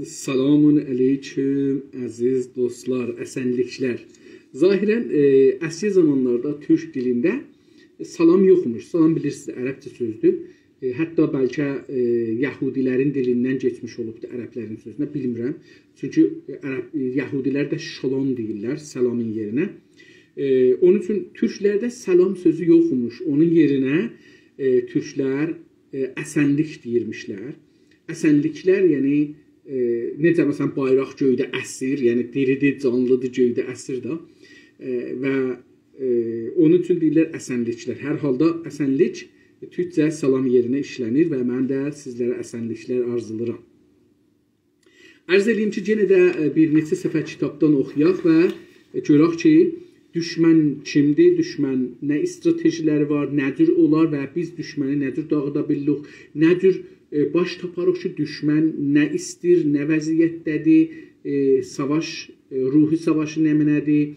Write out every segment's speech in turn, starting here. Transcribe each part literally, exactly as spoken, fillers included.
سلام علیکم، عزیز دوستلار، اسن‌لیکلر. ظاهراً، ائ، اسکی زامانلاردا تورک دیلینده سلام یوخموش. سلام، بیلیرسینیز، عربجه سؤزدور. ائ، حتی بلکه، ائ، یهودیلرین دیلیندن کئچمیش اولوبدور عربلرین سؤزونه، بیلمیرم. چونکی، ائ، عرب، ائ، یهودیلر ده شالام دئییرلر سلامین یئرینه. ائ، اونون اوچون تورکلرده سلام سؤزو یوخموش. اونون یئرینه، ائ، تورکلر، ائ، اسن‌لیک دئییرمیشلر. اسن‌لیکلر، یعنی، ائ، نئجه، مثلاً، بایراق گؤیده اسیر، یعنی دیریدیر، جانلیدیر، گؤیده اسیر ده. ائ، و، ائ، اونون اوچون دئییرلر اسن‌لیکلر. هر حالدا اسن‌لیک، ائ، تورکجه سلام یئرینه ایشله‌نیر و من ده سیزلره اسن‌لیکلر آرزولاییرام. عرض ائله‌ییم کی، یئنه ده، ائ، بیر نئچه صفحه کیتابدان اوخویاق و، ائ، گؤرک کی، دوشمن کیمدیر، دوشمن نه استراتژی‌لری وار، نه جور اولار و بیز دوشمنی نه جور داغیدا بیلیریک، نه جور، ائ، باش تاپاریق کی، دوشمن نه ایستیر، نه وضعیتده‌دیر، ائ، ساواش، ائ، روحی ساواشی نمنه‌دیر،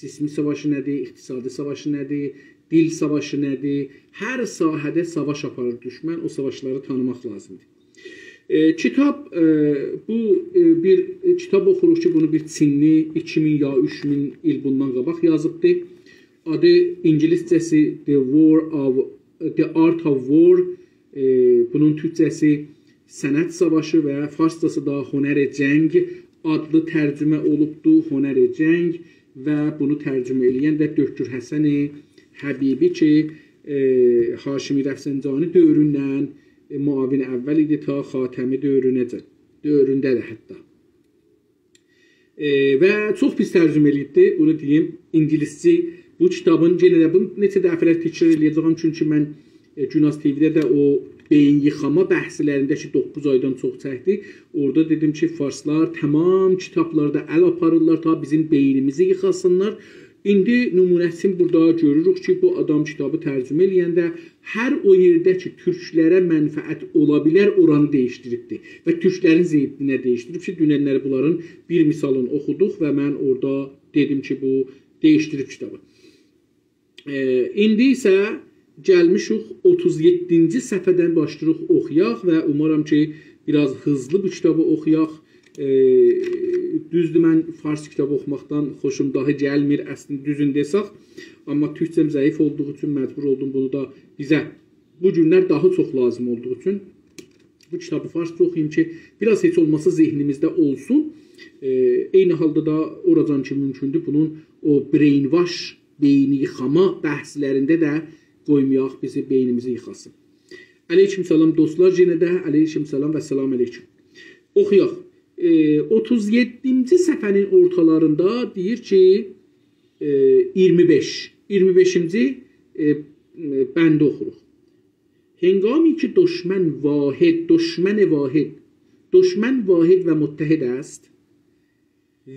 جسمی ساواشی نه‌دیر، اقتصادی ساواشی نه‌دیر، دیل ساواشی نه‌دیر، هر ساحه‌ده ساواش آپاریر دوشمن، او ساواشلاری تانیماق لازیمدیر. ائ، کیتاب، ائ، بو، ائ، بیر، ائ، کیتاب اوخوروق کی، بونو بیر چینلی ایکی مین یا اوچ مین ایل بوندان قاباق یازیبدی. آدی اینگیلیسجه‌سی The War of, The Art of War، ائ، بونون تورکجه‌سی صنعت ساواشی و فارسجاسی دا هنر جنگ آدلی ترجمه اولوبدو، هنر جنگ. و بونو ترجمه ائله‌ین ده دکتر حسن حبیبی کی، ائ، هاشمی رفسنجانی دؤوروندن، ائ، معاون اول ایدی تا خاتمی دؤورونه‌جن، دؤورونده ده حتی. ائ، و چوخ پیس ترجمه ائله‌ییبدی، بونو دئییم، اینگیلیسجه. بو کیتابین، یئنه ده بونو نئچه دفعه‌لر تکرار ائله‌یه‌جه‌یم، چونکی من، ائ، گوناز تی‌وی‌ده ده او بئیین ییخاما بحثلرینده کی، دوققوز آیدان چوخ چکدی. اورادا دئدیم کی، فارسلار تمام کیتابلاردا ال آپاریرلار، تا بیزیم بئینیمیزی ییخاسینلار. ایندی نمونه‌سینی بورادا گؤروروک کی، بو آدام کیتابی ترجمه ائله‌ینده هر او یئرده کی، تورکلره منفعت اولا بیلر، اورانی دییشدیریبدی. و تورکلرین ضدینه دییشدیریب کی، دوننلری بونلارین بیر مثالینی اوخودوق و من اورادا دئدیم کی، بو دییشدیریب کیتابی. ائ، ایندی ایسه گلمیشیک اوتوز یئددینجی صفحه‌دن باشلاییریق اوخویاق و اومارام کی، بیر آز هیزلی بو کیتابی اوخویاق. ائ، دوزدور، من فارس کیتابی اوخوماقدان خوشوم داهی گلمیر، اصلینده دوزون دئسک. آمما تورکجه‌م ضعیف اولدوغو اوچون مجبور اولدوم بونو دا بیزه بو گونلر داها چوخ لازیم اولدوغو اوچون بو کیتابی فارسجا اوخویوم کی، بیر آز هئچ اولماسا ذهنیمیزده اولسون. ائ، عینی حالدا دا اوراجان کی مومکوندور، بونون او brainwash، بئینی ییخاما بحثلرینده ده قویمایاق بیزی، بئینیمیزی ییخاسین. علیکم سلام دوستلار، یئنه ده علیکم سلام و سلام علیکم. اوخویاق. ائ، اوتوز یئددینجی صفحه‌نین اورتالاریندا دئییر کی، ائ، اییرمی بئش، اییرمی بئشینجی، ائ، ائ، بندی اوخوروق. هنگامی که دشمن واحد، دشمن واحد، دشمن واحد و متحد است،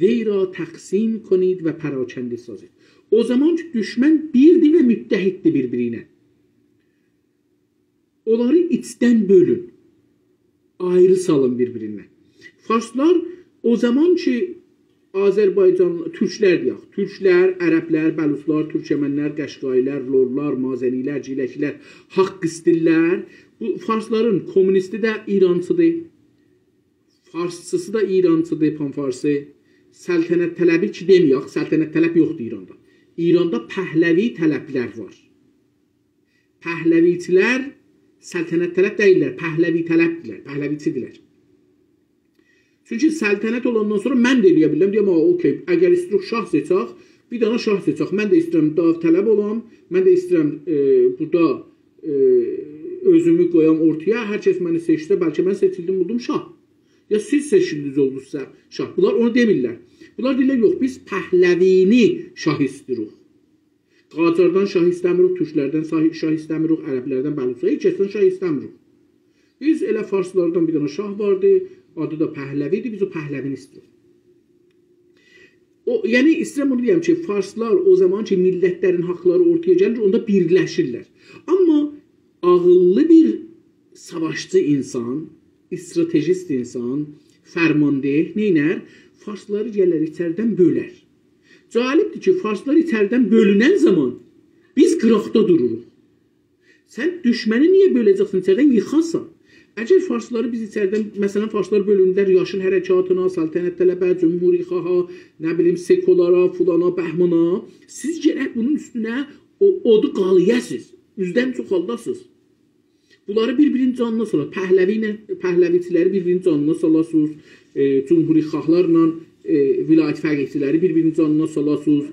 وی را تقسیم کنید و پراکنده سازید. او زامان کی، دوشمن بیردیر و متحددیر بیر-بیرینه، اونلاری ایچدن بؤلون. آیری سالین بیر-بیریندن. فارسلار او زامان کی، آذربایجان، تورکلر دئیک، تورکلر، عربلر، بلوچلار، تورکمنلر، قشقایی‌لر، لورلار، مازنی‌لر، گیلکلر حاق ایسته‌ییرلر. بو فارسلارین کمونیستی ده ایرانچیدیر. فارسچیسی دا ایرانچیدیر، پان‌فارسی. سلطنت‌طلبی کی دئمه‌یک، سلطنت‌طلب یوخدور ایراندا. ایراندا پهلوی‌طلبلر وار. پهلوی‌چیلر سلطنت‌طلب دئییللر، پهلوی‌طلبدیرلر، پهلوی‌چیدیرلر. چونکی سلطنت اولاندان سونرا من ده ائله‌یه بیلیرم، دئیم، «آ، اوکئی، اگر ایستیروخ شاه سئچک، بیر دنه شاه سئچک. من ده ایسته‌ییرم داوطلب اولام، من ده ایسته‌ییرم، ائ، بورادا، ائ، اؤزومو قویام اورتایا، هر کس منی سئچسه، بلکه من سئچیلدیم، اولدوم شاه. یا سیز سئچیلدینیز، اولدونوز شاه.» بونلار اونو دئمیرلر. بونلار دئییرلر، «یوخ، بیز پهلوی‌نی شاه ایستیروخ.» قاجاردان شاه ایسته‌میریک، تورکلردن شاه، شاه ایسته‌میریک، عربلردن، بلوچلار، هئچ کسدن شاه ایسته‌میریک. بیز ائله فارسلاردان بیر دنه شاه واردی، آدی دا پهلوی ایدی، بیز او پهلوینی ایستیریک. او، یعنی، ایسته‌ییرم بونو دئیم کی، فارسلار او زامان کی، میللتلرین حاقلاری اورتایا گلیر، اوندا بیرلشیرلر. آمما عاغیللی بیر ساواشچی اینسان، استراتژیست اینسان، فرمانده نئینر؟ فارسلاری گلر ایچریدن بؤلر. جالبدیر کی، فارسلار ایچریدن بؤلونن زامان بیز قیراقدا دوروروق. سن دوشمنی نییه بؤله‌جکسن، ایچریدن ییخاسان؟ اگر فارسلاری بیز ایچریدن، مثلا، فارسلار بؤلوندولر یاشیل حرکاتینا، سلطنت‌طلبه، جمهوری‌خواها، نه بیلیم، سکولارا، فلانا، بهمانا، سیز گرک بونون اوستونه او اودو قالایاسینیز، اوزدن چوخالداسینیز. بونلاری بیر-بیرینین جانینا سالاسینیز. پهلوی ایله، پهلویچی‌لری بیر-بیرینین جانینا سالاسینیز. ائ، جمهوری‌خواهلارلا، ائ، ولایت فقیه‌چی‌لری بیر-بیرینین جانینا سالاسینیز.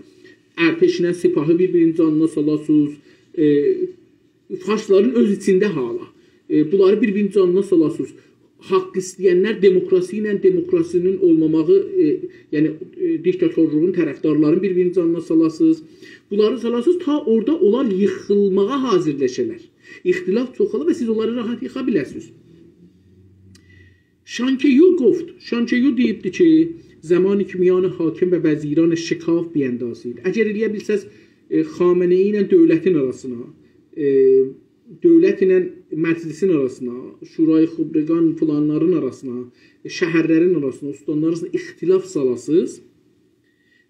ارتشله سپاهی بیر-بیرینین جانینا سالاسینیز. ائ، فارسلارین اؤز ایچینده حالا. ائ، بونلاری بیر-بیرینین جانینا سالاسینیز. حاق ایسته‌ینلر دموکراسی ایله، دموکراسی‌نین اولماماغی، ائ، یعنی، ائ، دیکتاتورلوغون طرفدارلارین بیر-بیرینین جانینا سالاسینیز. بونلاری سالاسینیز، تا اورادا اونلار ییخیلماغا حاضرلاشالار. اختلاف چوخالار و سیز اونلاری راحت ییخا بیله‌سینیز. شانکیو گفت، شانکیو دئییبدی کی، زمانی که میان حاکم و وزیران شکاف بیندازید. اگر ائلیه بیلسز، ائ، خامنه‌ای ایله دؤولتین آراسینا، ائ، دؤولت ایله مجلسین آراسینا، شورای خبرگان فلانلارین آراسینا، ائ، شهرلرین آراسینا، استانلارین آراسینا اختلاف سالاسینیز،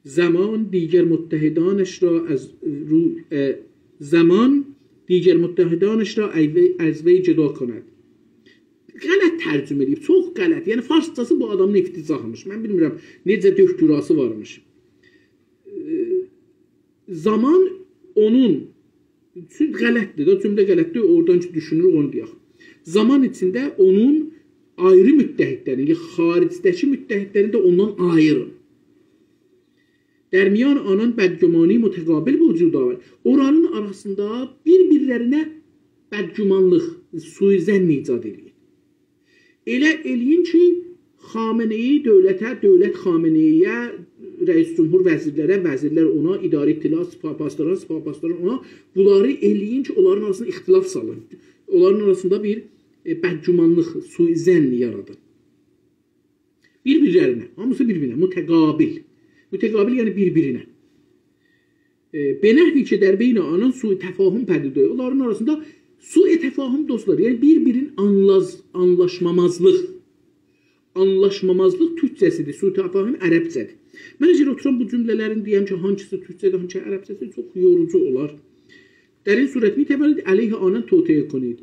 زمان دیگر متحدانش را از رو، اه، زمان دیگر متحدانش را از وی، از وی جدا کند. غلط ترجمه ائدیب، چوخ غلط. یعنی فارسجاسی بو آدامین افتضاحی‌میش. من بیلمیرم نئجه دکتراسی وارمیش. اه، زامان اونون، چونکی غلطدیر ده، جمله غلطدیر، اورادان کی دوشونوروک، اونو دئیک. زامان ایچینده اونون آیری متحدلرین، یعنی خارجده‌کی متحدلرین ده اوندان آیری. در میان آنان بدگمانی متقابل به وجود آورد. اورانین آراسیندا بیر-بیرلرینه بدگمانلیق، سوءظن ایجاد ائله‌یین. ائله ائله‌یین کی، خامنه‌ای دؤولته، دؤولت خامنه‌ای‌یه، رئیس جمهور وزیرلره، وزیرلر اونا، اداره اطلاعات، سپاه پاسداران، سپاه پاسداران اونا، بونلاری ائله‌یین کی، اونلارین آراسیندا اختلاف سالین. اونلارین آراسیندا بیر، ائ، بدگمانلیق، سوءظن یارادین. بیر-بیرلرینه، هامیسی بیر-بیرینه، متقابل. متقابل یعنی بیر-بیرینه. ائ، به نحوی که در بین آنان سوء تفاهم پدید آید. اونلارین آراسیندا سوء تفاهم، دوستلار، یعنی بیر-بیرین آنلاز-، آنلاشمامازلیق. آنلاشمامازلیق تورکجه‌سیدیر، سوء تفاهم عربجه‌دیر. من اگر اوتورام بو جمله‌لرین دئیم کی، هانسیسی تورکجه‌دیر، هانسی عربجه‌دیر، چوخ یوروجو اولار. در این صورت می‌توانید علیه آنان توطئه کنید.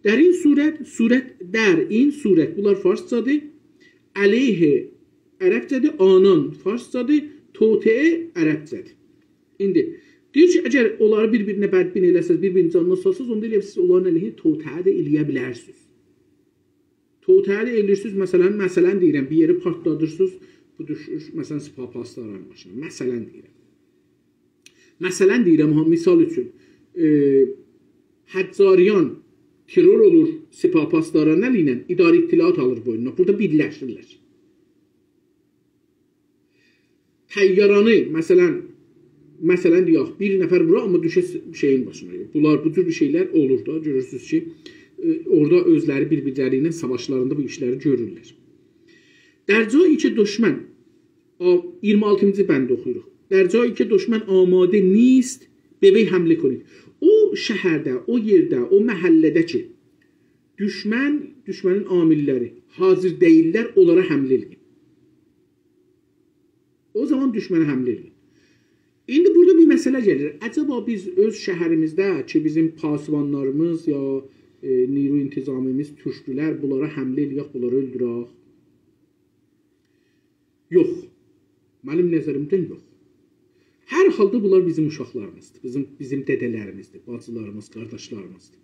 در این صورت، صورت، در این صورت، بونلار فارسجادیر. علیه عربجه‌دیر، آنان فارسجادیر، توطئه عربجه‌دیر. ایندی دئییر کی، اگر اونلاری بیر-بیرینه بدبین ائله‌سز، بیر-بیرینین جانینا سالساز، اوندا ائلیه بیلرسینیز، اونلارین علیهینه توطئه ده ائلیه بیلرسینیز. توطئه ده ائلییرسینیز، مثلا، مثلا دئییرم، بیر یئری پارتلادیرسینیز، بو دوشور، مثلا، سپاه پاسداران باشینا. مثلا دئییرم. مثلا دئییرم، ها، مثال اوچون، ائ، حجاریان ترور اولور سپاه پاسداران الی ایله، اداره اطلاعات آلیر بوینونا. بورادا بیرلشیرلر. طیاره‌نی، مثلا، مثلا دئیک، بیر نفر وورور، آمما دوشه س-، شئیین باشینا. بونلار، بو جور بیر شئیلر اولور دا، گؤرورسونوز کی، ائ، اورادا اؤزلری بیر-بیرلری ایله ساواشلاریندا بو ایشلری گؤرورلر. در جایی که دشمن، آ، اییرمی آلتینجی بندی اوخویوروق. در جایی که دشمن آماده نیست، به وی حمله کنید. او شهرده، او یئرده، او محله‌ده کی، دوشمن، دوشمنین عامللری حاضر دئییللر، اونلارا حمله ائله‌یین. او زامان دوشمنه حمله ائدین. ایندی بورادا بیر مسئله گلیر. عجبا بیز اؤز شهریمیزده کی، بیزیم پاسبانلاریمیز یا، ائ، نیروی انتظامیمیز تورکدولر، بونلارا حمله ائله‌یک، بونلاری اؤلدورک؟ یوخ. منیم نظریمدن یوخ. هر حالدا بونلار بیزیم اوشاقلاریمیزدیر، بیزیم، بیزیم دده‌لریمیزدیر، باجیلاریمیز، قارداشلاریمیزدیر.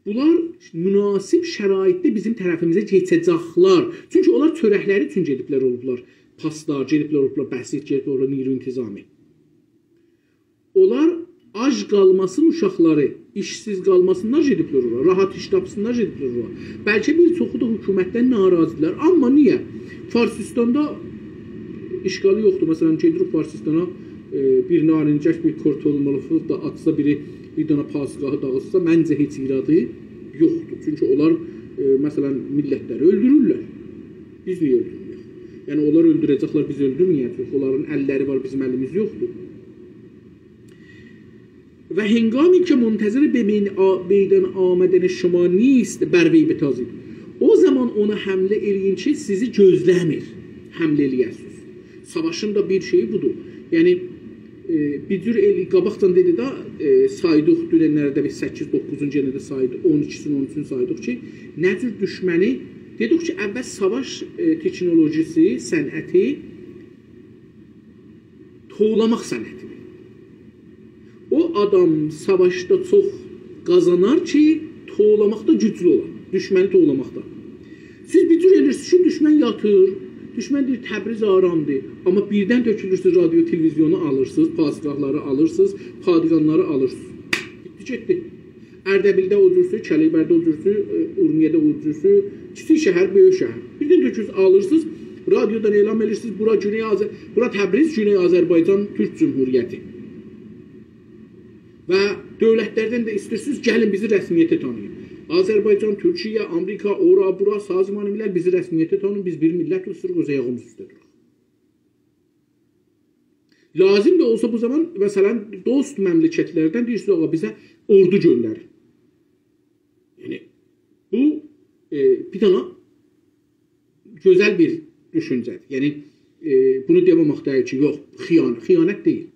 بونلار مناسب شرایطده بیزیم طرفیمیزه کئچه‌جکلر. چونکی اونلار چؤرکلری اوچون گئدیبلر، اولوبلار پاسدار، گئدیبلر، اولوبلار بسیج، گئدیبلر، اولوبلار نیروی انتظامی. اونلار آج قالماسین اوشاقلاری، ایشسیز قالماسینلار گئدیبلر اورا، راحت ایش تاپسینلار گئدیبلر اورا. بلکه بیر چوخو دا حکومتدن ناراضیدیرلار. آمما نییه؟ فارسیستاندا اشکالی یوخدور. مثلا، گئدیر او فارسیستانا، ائ، بیر نارنجک، بیر کورتولمولوفو دا آتسا، بیری بیر دنه پاسگاهی داغیتسا، منجه هئچ ایرادی یوخدور. چونکی اونلار، ائ، مثلا، میللتلری اؤلدورورلر. بیز نییه اؤلدورموروک؟ یعنی، اونلار اؤلدوره‌جکلر، بیز اؤلدورمه‌یک. چونکی اونلارین اللری وار، بیزیم الیمیز یوخدور. و هنگامی که منتظر به مین-، آ-، میدان آمدن شما نیست، بر وی بتازید. او زامان اونا حمله ائله‌یین کی، سیزی گؤزله‌میر. حمله ائله‌یه‌سینیز. ساواشین دا بیر شئیی بودور. یعنی، ائ، بیر جور ائل-، قاباقدان دئدی ده، ائ، سایدیق، دوننلرده بیر سککیز، دوققوزونجو یئنه ده سایدیق، اون ایکیسینی، اون اوچونو سایدیق کی، نه جور دوشمنی، دئدیک کی، اول ساواش، ائ، تکنولوژیسی، صنعتی، توولاماق صنعتیدیر. او آدام ساواشدا چوخ قازانار کی، توولاماقدا گوجلو اولار. دوشمنی توولاماقدا. سیز بیر جور ائدیرسینیز کی، دوشمن یاتیر، دوشمن دئییر، «تبریز آرامدیر.» آمما بیردن تؤکولورسونوز رادیو، تلویزیونو آلیرسینیز، پاسگاهلاری آلیرسینیز، پادگانلاری آلیرسینیز. بیتدی، گئتدی. اردبیلده او جورسو، کلیبرده او جورسو، ائ، اورمیه‌ده او جورسو، کیچیک شهر، بؤیوک شهر. بیردن تؤکولورسونوز، آلیرسینیز، رادیودان اعلان ائدیرسینیز، «بورا گونئی آذر-، بورا تبریز، گونئی آذربایجان تورک جمهوریتی.» و دؤولتلردن ده ایسته‌ییرسینیز، گلین بیزی رسمیته تانییین. آذربایجان، تورکیه، آمریکا، اورا، بورا، سازمان ملل، بیزی رسمیته تانییین، بیز بیر میللت اوستوروق، اؤز آیاغیمیز اوسته دوروق. لازیم ده اولسا بو زامان، مثلا، دوست مملکتلردن دئییرسینیز، «آغا، بیزه اوردو گؤندرین.» یعنی، بو، ائ، بیر دنه گؤزل بیر دوشونجه‌دیر. یعنی، ائ، بونو دئمه‌مک دئییل کی، یوخ، خیان-، خیانت دئییل.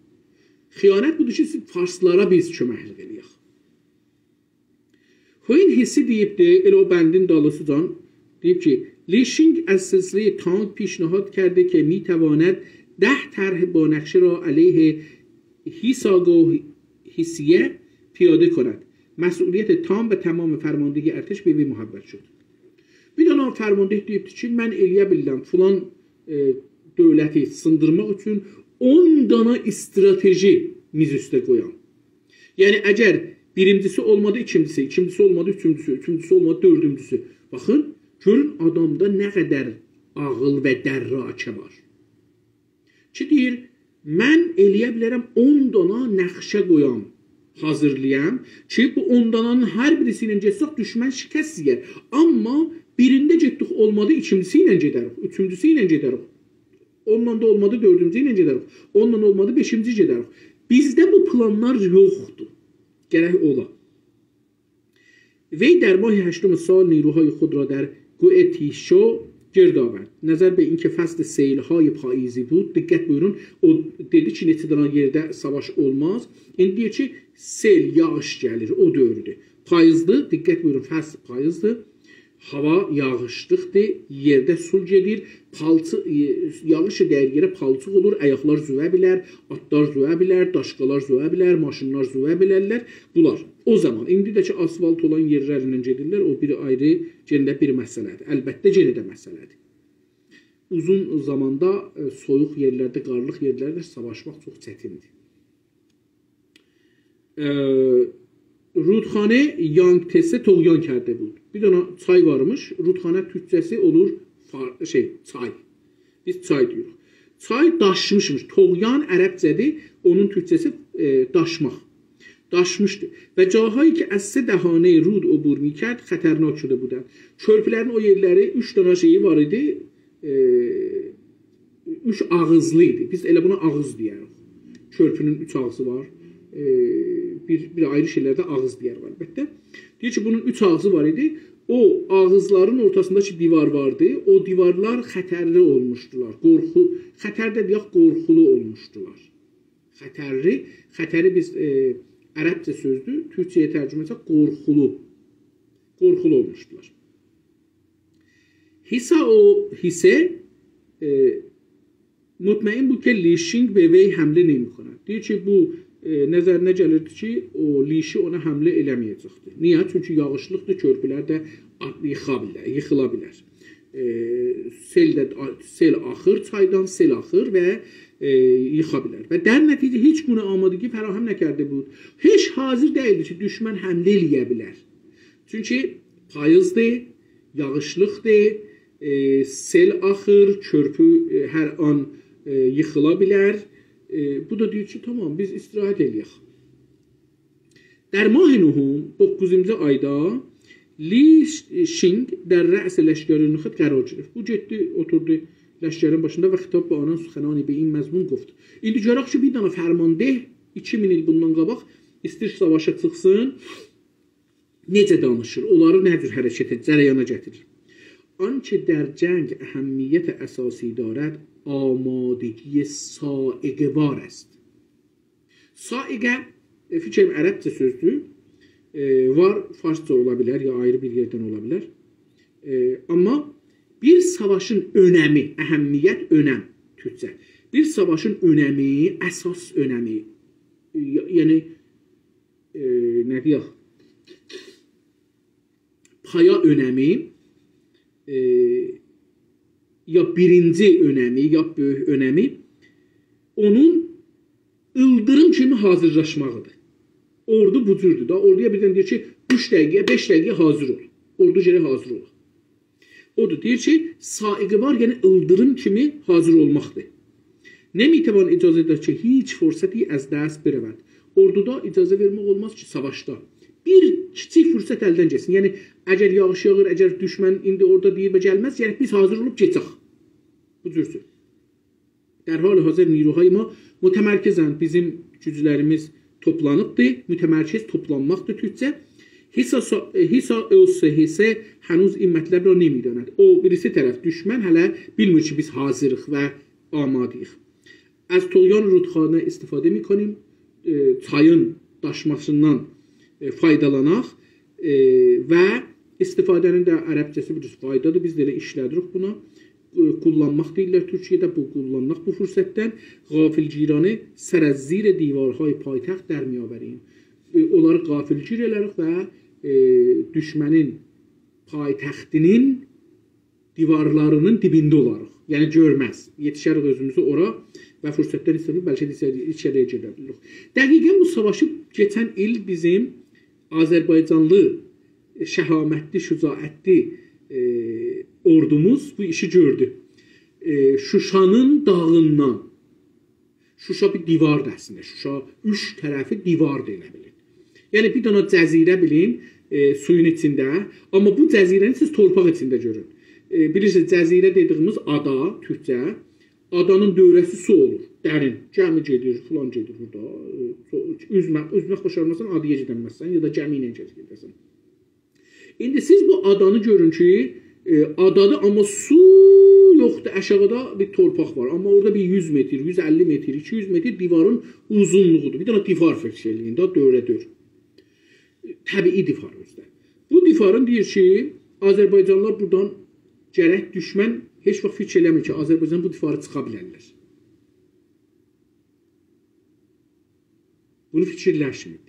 خیانت بودور کی، سیز فارسلارا بیز کؤمکلیک ائله‌یک. هوین هیسی دئییبدی، ائله او بندین دالیسیجان دئییب کی، «لیشینگ از سلسلهٔ تانگ پیشنهاد کرده که می‌تواند ده طرح با نقشه را علیه هیساگو هیسیه پیاده کند. مسئولیت تام و تمام فرماندهی ارتش به وی محول شد.» بیر دنه فرمانده دئییبدی کی، «من ائلیه بیلرم فلان، ائ، دؤولتی سیندیرماق اوچون اون دانا استراتژی میز اوسته قویام.» یعنی، اگر بیرینجیسی اولمادی، ایکینجیسی، ایکینجیسی اولمادی، اوچونجوسو، اوچونجوسو اولمادی، دؤردونجوسو. باخین، گؤرون آدامدا نه قدر عاغیل و درراکه وار. کی دئییر، «من ائلیه بیلرم اون دانا نقشه قویام، حاضیرلایام کی، بو اون دانانین هر بیریسی ایله گئتسک، دوشمن شکست یئیر. آمما بیرینده گئتدیک، اولمادی، ایکینجیسی ایله گئدریک، اوچونجوسو ایله گئدریک. اونونلا دا اولمادی، دؤردونجو ایله گئدریک. اونونلا اولمادی، بئشینجی گئدریک.» بیزده بو پلانلار یوخدور. گرک اولا. وی در ماه هشتم سال نیروهای خود را در گوئتیشو گرد آورد. نظر به اینکه فصل سیل‌های پاییزی بود، دقت بویورون، او دئدی کی، نئچه دنه یئرده ساواش اولماز. ایندی دئییر کی، سئل، یاغیش گلیر، او دؤوردور. پاییزدیر، دقت بویورون، فصل پاییزدیر. هاوا یاغیشلیقدیر، یئرده سول گئدیر، پالچی-، ائ، یاغیش دَییر یئره، پالچیق اولور، آیاقلار زووا بیلر، آتلار زووا بیلر، داشقالار زووا بیلر، ماشینلار زووا بیلرلر. بونلار او زامان، ایندی ده کی، آسفالت اولان یئرلرله گئدیرلر، او بیر آیری، یئنه ده بیر مسئله‌دیر. البته، یئنه ده مسئله‌دیر. اوزون زاماندا، ائ، سویوق یئرلرده، قارلیق یئرلرده ساواشماق چوخ چتیندیر. ائ، رودخانه یانگتسه طغیان کرده بود. بیر دنه چای وارمیش، رودخانه تورکجه‌سی اولور فار-، شئی، چای. بیز چای دئییریک. چای داشمیشمیش. طغیان عربجه‌دیر، اونون تورکجه‌سی، ائ، داشماق. داشمیشدی. و جاهایی که از سه دهانهٔ رود عبور می‌کرد خطرناک شده بودند. کؤرپولرین او یئرلری، اوچ دنه شئیی وار ایدی، ائ، اوچ آغیزلی ایدی. بیز ائله بونا آغیز دئیه‌ریک. کؤرپونون اوچ آغزی وار. ائ، بیر، بیر آیری شئیلرده آغیز دئیه‌ریک، البته. دئییر کی، بونون اوچ آغزی وار ایدی. او آغیزلارین اورتاسیندا کی دیوار واردی، او دیوارلار خطرلی اولموشدولار. قورخو-، خطر ده دئیک، قورخولو اولموشدولار. خطرلی، خطری بیز، ائ، عربجه سؤزدور، تورکجه‌یه ترجمه ائتسک، قورخولو. قورخولو اولموشدولار. هیسا او، هیسه، ائ، مطمئن بود که لیشینگ به وی حمله نمی‌کند. دئییر کی، بو، ائ، نظرینه گلیردی کی، او لیشی اونا حمله ائله‌مه‌یه‌جکدی. نییه؟ چونکی یاغیشلیقدیر، کؤرپولر ده آت-، ییخا بیلر، ییخیلا بیلر. ائ، سئل ده، آ-، سئل آخیر، چایدان سئل آخیر و، ائ، ییخا بیلر. و در نتیجه هیچ گونه آمادگی فراهم نکرده بود. هئچ حاضر دئییلدی کی، دوشمن حمله ائله‌یه بیلر. چونکی پاییزدیر، یاغیشلیقدیر، ائ، سئل آخیر، کؤرپو، ائ، هر آن، ائ، ییخیلا بیلر. ائ، بو دا دئییر کی، تامام، بیز استراحت ائله‌یک. در ماه نهم، دوققوزونجو آیدا، لی شینگ در رأس لشکر نخود قرار گرفت. بو گئتدی، اوتوردو لشکرین باشیندا و خطاب به آنان سخنانی به این مضمون گفت. ایندی گؤرک کی، بیر دنه فرمانده ایکی مین ایل بوندان قاباق ایسته‌ییر ساواشا چیخسین، نئجه دانیشیر، اونلاری نه جور حرکته، جریانا گتیریر. آنچه در جنگ اهمیت اساسی دارد، آمادگی صاعقه‌وار است. صاعقه، ائ، فیکریم عربجه سؤزدور. ائ، وار، فارسجا اولا بیلر، یا آیری بیر یئردن اولا بیلر. ائ، آمما بیر ساواشین اؤنمی، اهمیت، اؤنم، تورکجه. بیر ساواشین اؤنمی، اساس اؤنمی، ی-، یعنی، ائ، نه دئیک، پایا اؤنمی، ائ، یا بیرینجی اؤنمی، یا بؤیوک اؤنمی، اونون ایلدیریم کیمی حاضیرلاشماغیدیر. اوردو بو جوردور دا. اوردویا بیردن دئییر کی، اوچ دقیقه‌یه، بئش دقیقه‌یه حاضیر اول. اوردو گرک حاضیر اولا. اودور، دئییر کی، صاعقه وار، یعنی ایلدیریم کیمی حاضیر اولماقدیر. نمی‌توان اجازه داد که هیچ فرصتی از دست برود. اوردودا اجازه وئرمک اولماز کی، ساواشدا بیر کیچیک فرصت الدن گئتسین. یعنی، اگر یاغیش یاغیر، اگر دوشمن ایندی اورادا دئییر و گلمز، یعنی بیز حاضیر اولوب گئچک. بو جور سؤز. در حال حاضر نیروهای ما متمرکزند. بیزیم گوجلریمیز توپلانیبدیر. متمرکز توپلانماقدیر تورکجه. هیسا، هیسا اوسه هیسه هنوز این مطلب را نمی‌داند. او بیریسی طرف، دوشمن هله بیلمیر کی، بیز حاضیریق و آماده‌ییق. از طغیان رودخانه استفاده می‌کنیم. ائ، چایین داشماسیندان، ائ، فایدالاناق، ائ، و استفاده‌نین ده عربجه‌سی بیلیرسینیز، فایدادیر. بیز ده ائله ایشله‌دیریک بونا. ائ، قوللانماق دئییرلر تورکیه‌ده، بو قوللانماق بو فرصتدن. غافلگیرانه سر از زیر دیوارهای پایتخت در می‌آوریم. ائ، اونلاری غافلگیر ائلریک و، ائ، دوشمنین پایتختینین دیوارلارینین دیبینده اولاریق. یعنی گؤرمز. یئتیشریک اؤزوموزو اورا و فرصتدن استفاده، بلکه ده ایچری-، ایچری‌یه گئده بیلیریک. دقیقاً بو ساواشی کئچن ایل بیزیم آذربایجانلی شهامتلی، شجاعتلی، ائ، اوردوموز بو ایشی گؤردو. ائ، شوشانین داغیندان، شوشا بیر دیواردیر اصلینده. شوشا اوچ طرفی دیواردیر، ائله بیلین. یعنی بیر دنه جزیره بیلین، ائ، سویون ایچینده. آمما بو جزیره‌نی سیز تورپاق ایچینده گؤرون. ائ، بیلیرسینیز، جزیره دئدیییمیز آدا، تورکجه. آدانین دؤوره‌سی سو اولور، درین. گمی گئدیر، فلان گئدیر بورادا. ائ، سو-، اوزمک، اوزمک باشارماسان، آدایا گئدنمزسن، یا دا گمی ایله گئده‌سن. ایندی سیز بو آدانی گؤرون کی، ائ، آدادیر، آمما سو یوخدور، آشاغیدا بیر تورپاق وار. آمما اورادا بیر یوز متر، یوز اللی متر، ایکی یوز متر دیوارین اوزونلوغودور. بیر دنه دیوار فیکیر ائله‌یین ده، دؤوره‌دؤور. طبیعی دیوار اؤزو ده. بو دیوارین دئییر کی، آذربایجانلیلار بورادان گرک دوشمن هئچ واخت فیکیر ائله‌میر کی، آذربایجان بو دیواری چیخا بیلرلر. بونو فیکیرلشمیر.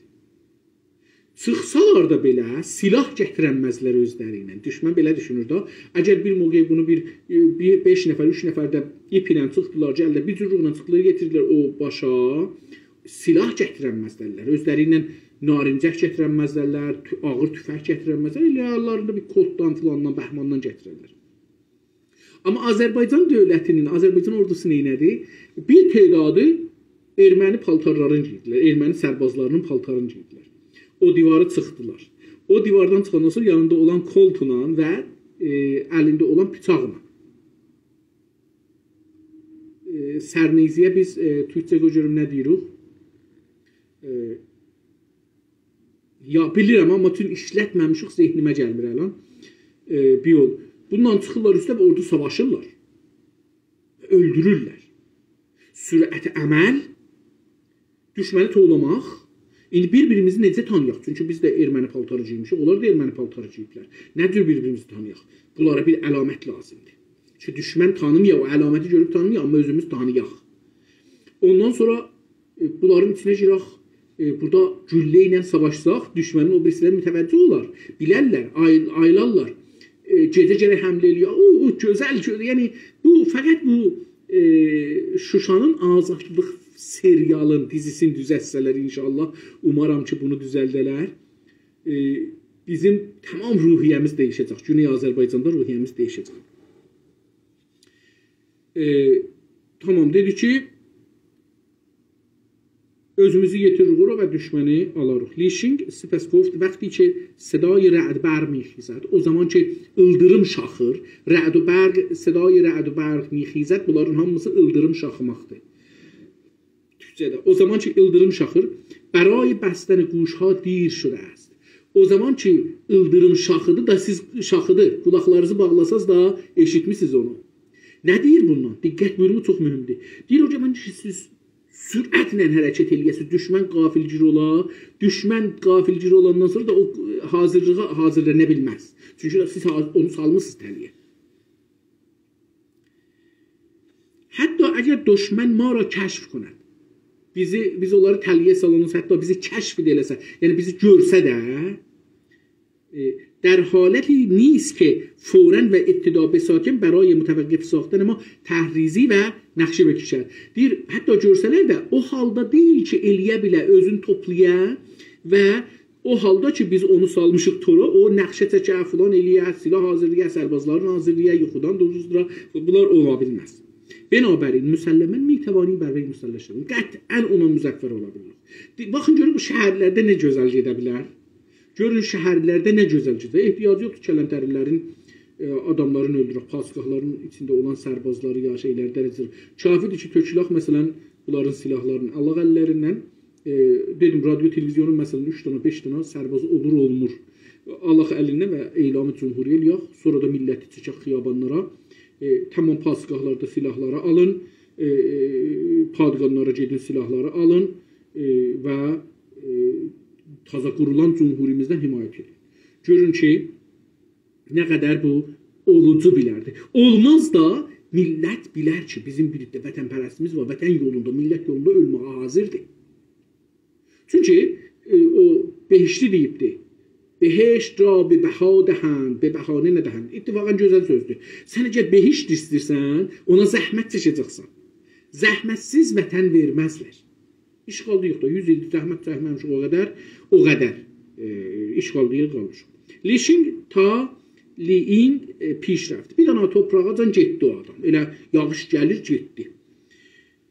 چیخسالار دا بئله، سلاح گتیرنمزلر اؤزلری ایله. دوشمن بئله دوشونور دا. اگر بیر موقع بونو بیر، ائ، بیر بئش نفر، اوچ نفر ده ایپ ایله چیخدیلار، گلدیلر، بیر جورلوقلا چیخدیلار، یئتیردیلر او باشا، سلاح گتیرنمزلر. اؤزلری ایله نارنجک گتیرنمزلر، تو-، آغیر توفنگ گتیرنمزلر. ائله آرالاریندا بیر کلتدان، فلاندان، بهماندان گتیررلر. آمما آذربایجان دؤولتینین، آذربایجان اوردوسو نئینه‌دی؟ بیر تعدادی ارمنی پالتارلارینی گئیدیلر، ارمنی سربازلارینین پالتارینی گئیدیلر. او دیواری چیخدیلار. او دیواردان چیخاندان سونرا یانیندا اولان کلتلا و، ائ، الینده اولان بیچاقلا. ائ، سرنیزه‌یه بیز، ائ، تورکجه قوی گؤروم نه دئییریک؟ ائ، یا، بیلیرم، آمما چون ایشلتمه‌میشیک، ذهنیمه گلمیر الان. ائ، بیر یول. بونونلا چیخیرلار اوسته و اورادا ساواشیرلار. اؤلدورورلر. سرعت عمل، دوشمنی توولاماق. ایندی بیر-بیریمیزی نئجه تانییاق؟ چونکی بیز ده ارمنی پالتاری گئیمیشیک، اونلار دا ارمنی پالتاری گئییبلر. نه جور بیر-بیریمیزی تانییاق؟ بونلارا بیر علامت لازیمدیر. کی، دوشمن تانیمایا، او علامتی گؤروب تانیمایا، آمما اؤزوموز تانییاق. اوندان سونرا، ائ، بونلارین ایچینه گیرک، ائ، بورادا گولله ایله ساواشساق، دوشمنین او بیریسی‌لری متوجه اولار، بیلرلر، آی-، آییلارلار. ائ، گئجه گرک حمله ائله‌یک. او، او گؤزل، گؤزل، یعنی، بو، فقط بو، ائ، شوشانین آزادلیق سریالین، دیزیسینی دوزلتسه‌لر ان‌شاءالله، اومارام کی، بونو دوزلده‌لر. ائ، بیزیم تمام روحیه‌میز دییشه‌جک. گونئی آذربایجاندا روحیه‌میز دییشه‌جک. ائ، تامام، دئدی کی، اؤزوموزو یئتیریریک اورا و دوشمنی آلاریق. لیشینگ سپس گفت: وقتی که صدای رعد و برق می‌خیزد، او زمان که ایلدیریم شاخیر، رعد و برق، صدای رعد و برق می‌خیزد، بونلارین هامیسی ایلدیریم شاخیماقدیر. تورکجه‌ده. او زمان کی ایلدیریم شاخیر، برای بستن گوش‌ها دیر شده است. او زمان کی ایلدیریم شاخیدیر، دا سیز شاخیدی، قولاقلارینیزی باغلاساز دا ائشیتمیسینیز اونو. نه دئییر بوندان؟ دقت بویورون، بو چوخ مهمدور. دئییر، او زمان کی سیز سرعتله حرکت ائله‌یه‌سیز، دوشمن غافلگیر اولا. دوشمن غافلگیر اولاندان سونرا دا او حاضرلیغا حاضرلانا بیلمز. چونکی سیز ها-، اونو سالمیسینیز تله‌یه. حتی اگر دشمن ما را کشف کند، بیزی، بیز اونلاری تله‌یه سالاندا، حتی بیزی کشف ده ائله‌سه، یعنی بیزی گؤرسه ده، ائ، در حالتی نیست که فوراً و ابتدا به ساکن برای متوقف ساختن ما تحریضی و نقشه بکشد. دئییر، حتی گؤرسه‌لر ده، او حالدا دئییل کی، ائله‌یه بیله، اؤزونو توپلایا و او حالدا کی، بیز اونو سالمیشیق تورا، او نقشه چکه، فلان ائله‌یه، سلاح حاضرلایه، سربازلارین حاضرلایه، یوخودان دوزدورا، بونلار اولا بیلمز. بنابراین، مسلماً می‌توانیم بر وی مسلط شویم. قطعاً اونا مظفر اولا بیلیریک. دئ-، باخین، گؤرون بو شهرلرده نه گؤزل گئده بیلر. گؤرون شهرلرده نه گؤزل گئدیر. احتیاج یوخدور کلانتری‌لرین، ائ، آداملارین اؤلدورک، پاسگاهلارین ایچینده اولان سربازلاری یا شئیلری ده. کافیدیر کی، تؤکولاخ، مثلاً، بونلارین سلاحلارینی آلاق اللریندن. ائ، دئدیم، رادیو، تلویزیونون، مثلاً، اوچ دنه، بئش دنه سرباز اولور، اولمور، آلاق الینه و اعلام جمهوری ائله‌یک. سونرا دا میللتی چکک خیابانلارا. ائ، تمام پاسگاهلاردا سلاحلاری آلین. ائ، ائ، پادگانلارا گئدین، سلاحلاری آلین. ائ، و، ائ، تازا قورولان جمهوریمیزدن حمایت ائدین. گؤرون کی، نه قدر بو اولوجو بیلردی. اولماز دا، میللت بیلر کی، بیزیم بیر ده وطن‌پرستیمیز وار، وطن یولوندا، میللت یولوندا اؤلمه‌یه حاضردیر. چونکی، ائ، او بهشتی دئییبدی. «بهشت را به بها دهند»، به بهانه ندهند. اتفاقاً گؤزل سؤزدور. سن اگر بهشت ایسته‌ییرسن، اونا زحمت چکه‌جکسن. زحمت‌سیز وطن وئرمزلر. اشکال یوخدور. یوز ایلدیر زحمت چکمه‌میشیک او قدر، او قدر، ائ، اشکال یوخ قالمیشیق. لیشینگ تا لی‌اینگ، ائ، پیشرفت. بیر دنه توپراغاجان گئتدی او آدام. ائله یاغیش گلیر، گئتدی.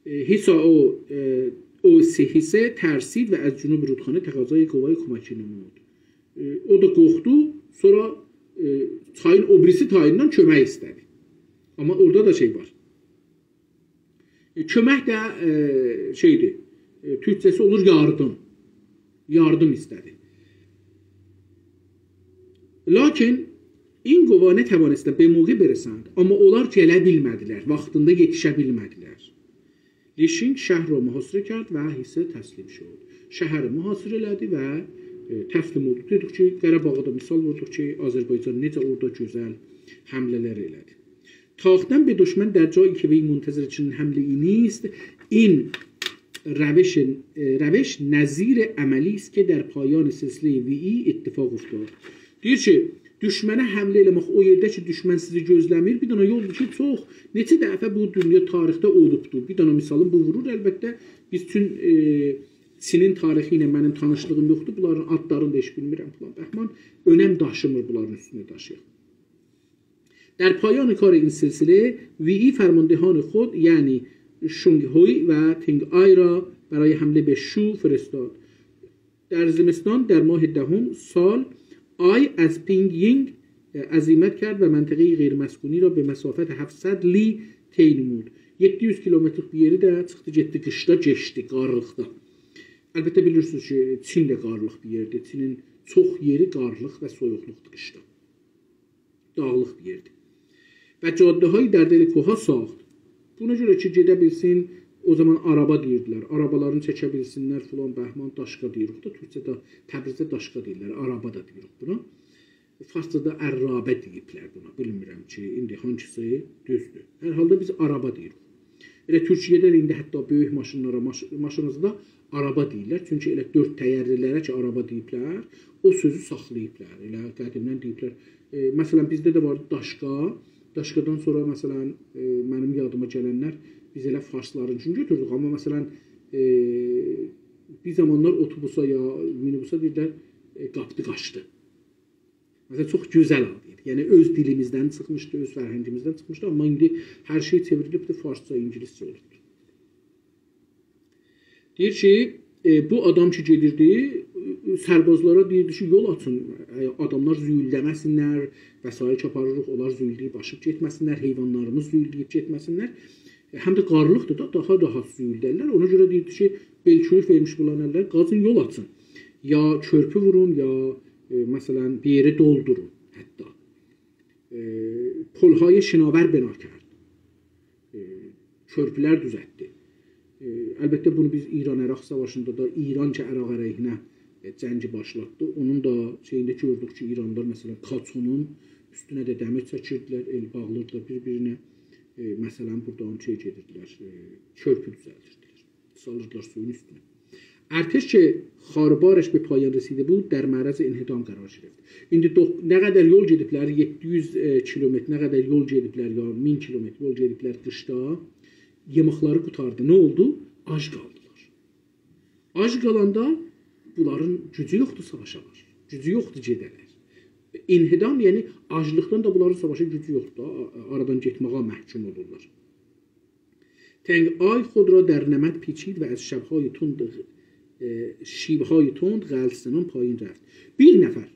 ائ، هیسا او، ائ، او سه هیسه ترسید و از جنوب رودخانه تقاضای گواه کمکی نمود. ائ، او دا قورخدو، سونرا، ائ، چایین او بیریسی تاییندان کؤمک ایسته‌دی. آمما اورادا دا شئی وار. ائ، کؤمک ده، ائ، شئیدیر، ائ، تورکجه‌سی اولور یاردیم. یاردیم ایسته‌دی. لاکین این گواه نتوانستند به موقع برسند. آمما اونلار گله بیلمه‌دیلر، واختیندا یئتیشه بیلمه‌دیلر. لیشینگ شهر را محاصره کرد و هیسه تسلیم شد. شهری محاصره ائله‌دی و، ائ، تسلیم اولدو. دئدیک کی، قاراباغی دا مثال ووردوق کی، آذربایجان نئجه اورادا گؤزل حمله‌لر ائله‌دی. تاختن به دشمن در جایی که وی منتظر چنین حمله‌ای نیست، این روش، ائ، روش نظیر عملی است که در پایان سلسلهٔ ویی اتفاق افتاد. دئییر کی، دوشمنه حمله ائله‌مک او یئرده کی، دوشمن سیزی گؤزله‌میر، بیر دنه یولدور کی، چوخ، نئچه دفعه بو دونیا تاریخده اولوبدور. بیر دنه مثالین بو وورور، البته، بیز چون، ائ، چینین تاریخی ایله منیم تانیشلیغیم یوخدور، بونلارین آدلارینی دا هئچ بیلمیرم، فلان. بهمان، اؤنم داشیمیر بونلارین اوستونده داشییاق. در پایان کار این سلسله، ویی فرماندهان خود، یعنی شونگ هوی و تنگ آی را برای حمله به شو فرستاد. در زمستان، در ماه دهم سال، آی از پینگ یینگ، اه، عزیمت کرد و منطقهٔ غیرمسکونی را به مسافت هفتصد لی طی نمود. یئددی یوز کیلومترلیک بیر یئری ده چیخدی، گئتدی، قیشدا کئچدی، قارلیقدا. البته، بیلیرسینیز کی، چین ده قارلیق بیر یئردیر. چینین چوخ یئری قارلیق و سویوقلوقدور قیشدا. داغلیق بیر یئردیر. و جاده‌هایی در دل کوه‌ها ساخت. بونا گؤره کی، گئده بیلسین، او زامان آرابا دئییردیلر. آرابالارینی چکه بیلسینلر، فلان، بهمان، داشقا دئییریک دا، تورکجه‌ده، تبریزده داشقا دئییرلر، آرابا دا دئییریک بونا. فارسجادا عرابه دئییبلر بونا. بیلمیرم کی، ایندی هانگیسی دوزدور. هر حالدا بیز آرابا دئییریک. ائله تورکیه‌ده ده ایندی حتی بؤیوک ماشینلارا، ماش-، ماشینادا آرابا دئییرلر. چونکی ائله دؤرد تایرلی‌لره کی، آرابا دئییبلر، او سؤزو ساخلاییبلار. ائله قدیمدن دئییبلر. ائ، مثلا، بیزده ده وار داشقا. داشقادان سونرا، مثلا، ائ، منیم یادیما گلنلر، بیز ائله فارسلارینکینی گؤتوردوک. آمما، مثلا، ائ، بیر زامانلار اوتوبوسا یا مینی‌بوسا دئییرلر، ائ، قاپدی، قاچدی. مثلا، چوخ گؤزل آد ایدی. یعنی، اؤز دیلیمیزدن چیخمیشدی، اؤز فرهنگیمیزدن چیخمیشدی. آمما ایندی هر شئی چئوریلیبدیر، فارسجا، اینگیلیسجه اولوبدور. دئییر کی، ائ، بو آدام کی گئدیردی، ائ، سربازلارا دئییردی کی، یول آچین، ائ، آداملار زویولده‌مه‌سینلر، وسایل کی آپاریریق، اونلار زویولده‌ییب آشیب گئتمه‌سینلر، حیوانلاریمیز زویولده‌ییب گئتمه‌سینلر. ائ، هم ده قارلیقدیر دا، داها راحت زویولده‌یرلر. اونا گؤره دئییردی کی، بئل‌کؤیوک وئرمیش بولارین الینه، قاچین یول آچین. یا کؤرپو وورون، یا، ائ، مثلا، بیر یئری دولدورون حتی. ائ، پل‌های شناور بنا کرد. ائ، کؤرپولر دوزلتدی. ائ، البته، بونو بیز ایران-عراق ساواشیندا دا، ایران کی، عراق علیهینه، ائ، جنگی باشلاتدی، اونون دا شئیینده گؤردوک کی، ایرانلیلار، مثلا، کاچونون اوستونه ده دمیر چکیردیلر، ائل باغلیردیلار بیر-بیرینه. ائ، مثلا، بورادا اونو شئی گئدیردیلر، ائ، کؤرپو دوزلدیردیلر. سالیردیلار سویون اوستونه. ارتش که خاربارش به پایان رسیده بود، در معرض انهدام قرار گرفت. ایندی دوق-، نه قدر یول گئدیبلر، یئددی یوز، ائ، کیلومتر، نه قدر یول گئدیبلر، یا مین کیلومتر یول گئدیبلر قیشدا، یئماقلاری قوتاردی. نه اولدو؟ آج قالدیلار. آج قالاندا بونلارین گوجو یوخدور ساواشالار. گوجو یوخدور گئده‌لر. انهدام، یعنی آجلیقدان دا بونلارین ساواشا گوجو یوخدور. آ-، آرادان گئتمه‌یه محکوم اولورلار. تنگ‌آی خود را در نمد پیچید و از شب‌های تند، اه، شیب‌های تند قلدرسنان پایین رفت. بیر نفر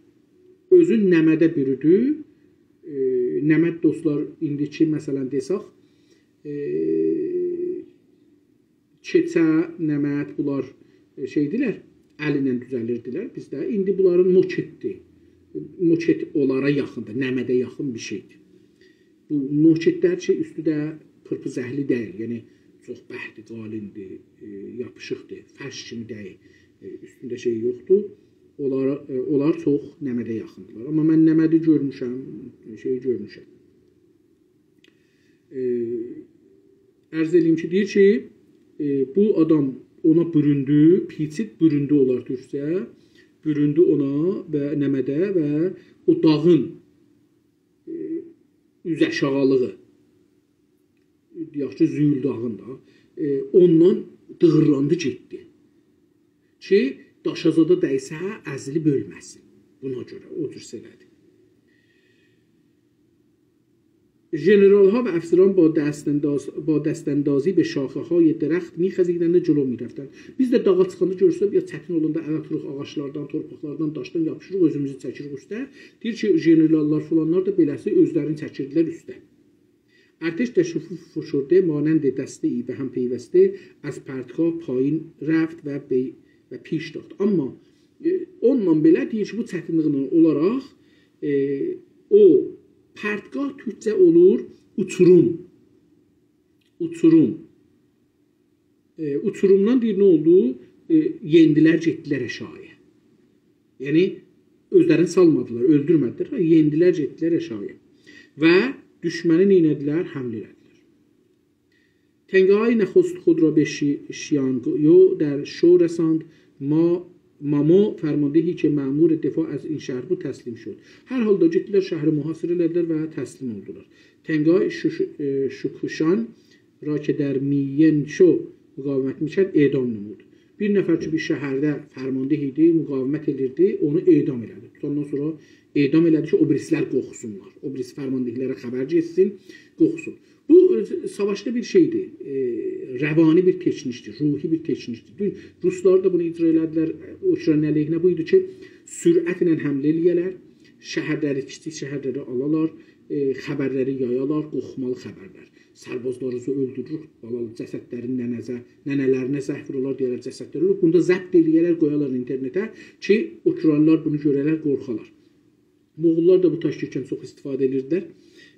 اؤزون نمده بورودو. اه، نمد، دوستلار، ایندیکی، مثلا، دئسک، اه، کئچه، نمد، بونلار، ائ، شئیدیلر، ال ایله دوزلیردیلر بیزده. ایندی بونلارین موکتدیر. موکت اونلارا یاخیندیر، نمده یاخین بیر شئیدیر. بو موکتلر کی، اوستو ده پرپوزکلی دئییل، یعنی چوخ برکدیر، قالیندیر، ائ، یاپیشیقدیر، فرش کیمی دئییل، ائ، اوستونده شئی یوخدور. اونلار، ائ، اونلار چوخ نمده یاخیندیلار. آمما من نمدی گؤرموشم، شئیی گؤرموشم. ائ، عرض ائله‌ییم کی، دئییر کی، ائ، بو آدام اونا بوروندو، پیچید، بوروندو اولار تورکجه، بوروندو اونا و نمده و او داغین، ائ، اوز آشاغیلیغی، دئیک کی، زول داغین دا، ائ، اوندان دیغیرلاندی گئتدی کی، داشا زادا دَیسه ازیلیب اؤلمه‌سین. بونا گؤره او جور ائله‌دی. ژنرال‌ها و افسران با دست‌انداز، با دست‌اندازی به شاخه‌های درخت می‌خزیدند و جلو می‌رفتند. بیز ده داغا چیخاندا گؤرسک، یا چتین اولاندا ال آتیریق آغاجلاردان، تورپاقلاردان، داشدان یاپیشیریق، اؤزوموزو چکیریک اوسته. دئییر کی، ژنرال‌لار فلانلار دا بئله‌سی اؤزلرینی چکیردیلر اوسته. ارتش در شکوه فشرده مانند دسته‌ای به هم پیوسته از پرتگاه پایین رفت و به، و پیش تاخت. آمما، ائ، اونونلا بئله دئییر کی، بو چتینلیگیندن اولاراق، ائ، او پرتگاه تورکجه اولور اوچوروم. اوچوروم. ائ، اوچورومدان دئییر، نه اولدو؟ ائ، یئندیلر، گئتدیلر آشاغییا. یعنی، اؤزلرینی سالمادیلار، اؤلدورمه‌دیلر، یئندیلر، گئتدیلر آشاغییا. و دوشمنی نئینه‌دیلر؟ حمله ائله‌دیلر. تنگ‌آی نخست خود را به شی-، شیانگیو در شو رساند. ما-، مامو، فرماندهی که مأمور دفاع از این شهر بود، تسلیم شد. هر حالدا گئتدیلر، شهری محاصره ائله‌دیلر و تسلیم اولدولار. تنگ‌آی شوش-، ائ، شوکوشان را که در میین‌شو مقاومت می‌کرد، اعدام نمود. بیر نفر کی، بیر شهرده فرمانده ایدی، مقاومت ائدیردی، اونو اعدام ائله‌دی. توتاندان سونرا اعدام ائله‌دی کی، او بیریسی‌لر قورخسونلار. او بیریسی فرمانده‌لره خبر گئتسین، قورخسون. بو، ائ، ساواشدا بیر شئیدیر، ائ، روانی بیر تکنیکدیر، روحی بیر تکنیکدیر. دون روسلار دا بونو اجرا ائله‌دیلر، ائ، اوکراین علیهینه بو ایدی کی، سرعتله حمله ائله‌یه‌لر، شهرلری، کیچیک شهرلری آلالار، ائ، خبرلری یایالار، قورخمالی خبرلر. سربازلارینیزی اؤلدوروروک، بالا جسدلرین ننه‌زه-، ننه‌لرینه زنگ وورالار، دئیه‌لر جسدلر اؤلوب. بونو دا ضبط ائله‌یه‌لر، قویالار اینترنته کی، اوکراینلیلار بونو گؤره‌لر، قورخالار. موغوللار دا بو تاکتیکدن چوخ استفاده ائدیردیلر.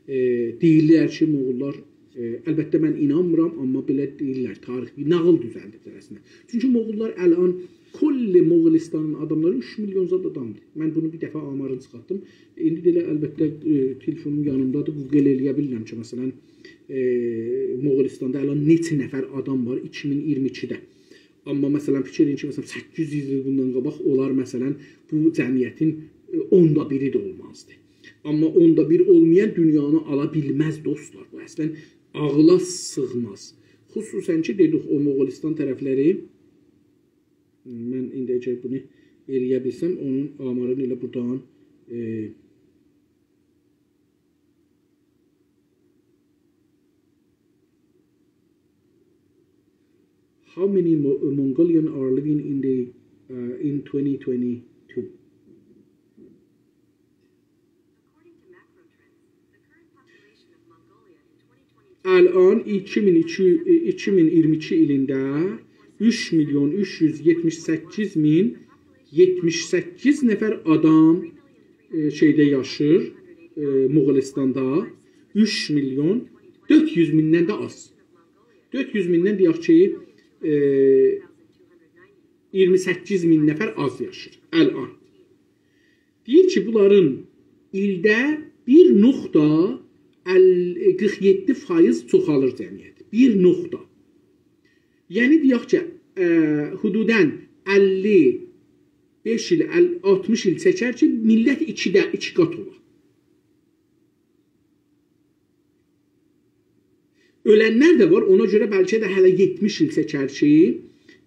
ائ، دئییرلر کی، موغوللار، ائ، البته من اینانمیرام، آمما بئله دئییرلر، تاریخ بیر ناغیل دوزلدیبلر اصلینده. چونکی موغوللار الان، کل موغولستانین آداملاری اوچ میلیون زاد آدامدیر. من بونو بیر دفعه آمارینی چیخارتدیم. ایندی ده ائله البته، ائ، تلفونوم یانیمدادیر، گوگل ائله‌یه بیلیرم کی، مثلا، ائ، موغولستاندا الان نئچه نفر آدام وار ایکی مین اییرمی ایکیده. آمما، مثلا، فیکیر ائدین کی، مثلا، سککیز یوز ایل بوندان قاباق اونلار، مثلا، بو جمعیتین، ائ، اوندا بیری ده اولمازدی. آمما اوندا بیر اولمایان دونیانی آلا بیلمز، دوستلار. بو اصلا عاغیلا سیغماز. خصوصا کی، دئدیک، او موغولستان طرفلری، من ایندی اگر بونو ائله‌یه بیلسم، اونون آمارینی ائله بورادان، ائ، How many Mo-, Mongolian are living in the, uh, in twenty twenty-two? الان ایکی مین ایکی، ایکی مین اییرمی ایکی ایلینده اوچ میلیون اوچ یوز یئتمیش سککیز مین یئتمیش سککیز نفر آدام، ائ، شئیده یاشیر، ائ، موغولستاندا. اوچ میلیون دؤرد یوز میندن ده آز. دؤرد یوز میندن دئیک کی، ائ، اییرمی سککیز مین نفر آز یاشیر الان. دئییر کی، بونلارین ایلده بیر نقطه ال-، قیرخ یئددی فایز چوخالیر جمعیت. بیر نقطه. یعنی، دئیک کی، ائ، حدوداً اللی بئش ایل، ال-، آلتمیش ایل چکر کی، میللت ایکی ده، ایکی قات اولا. اؤلنلر ده وار، اونا گؤره بلکه ده هله یئتمیش ایل چکر کی،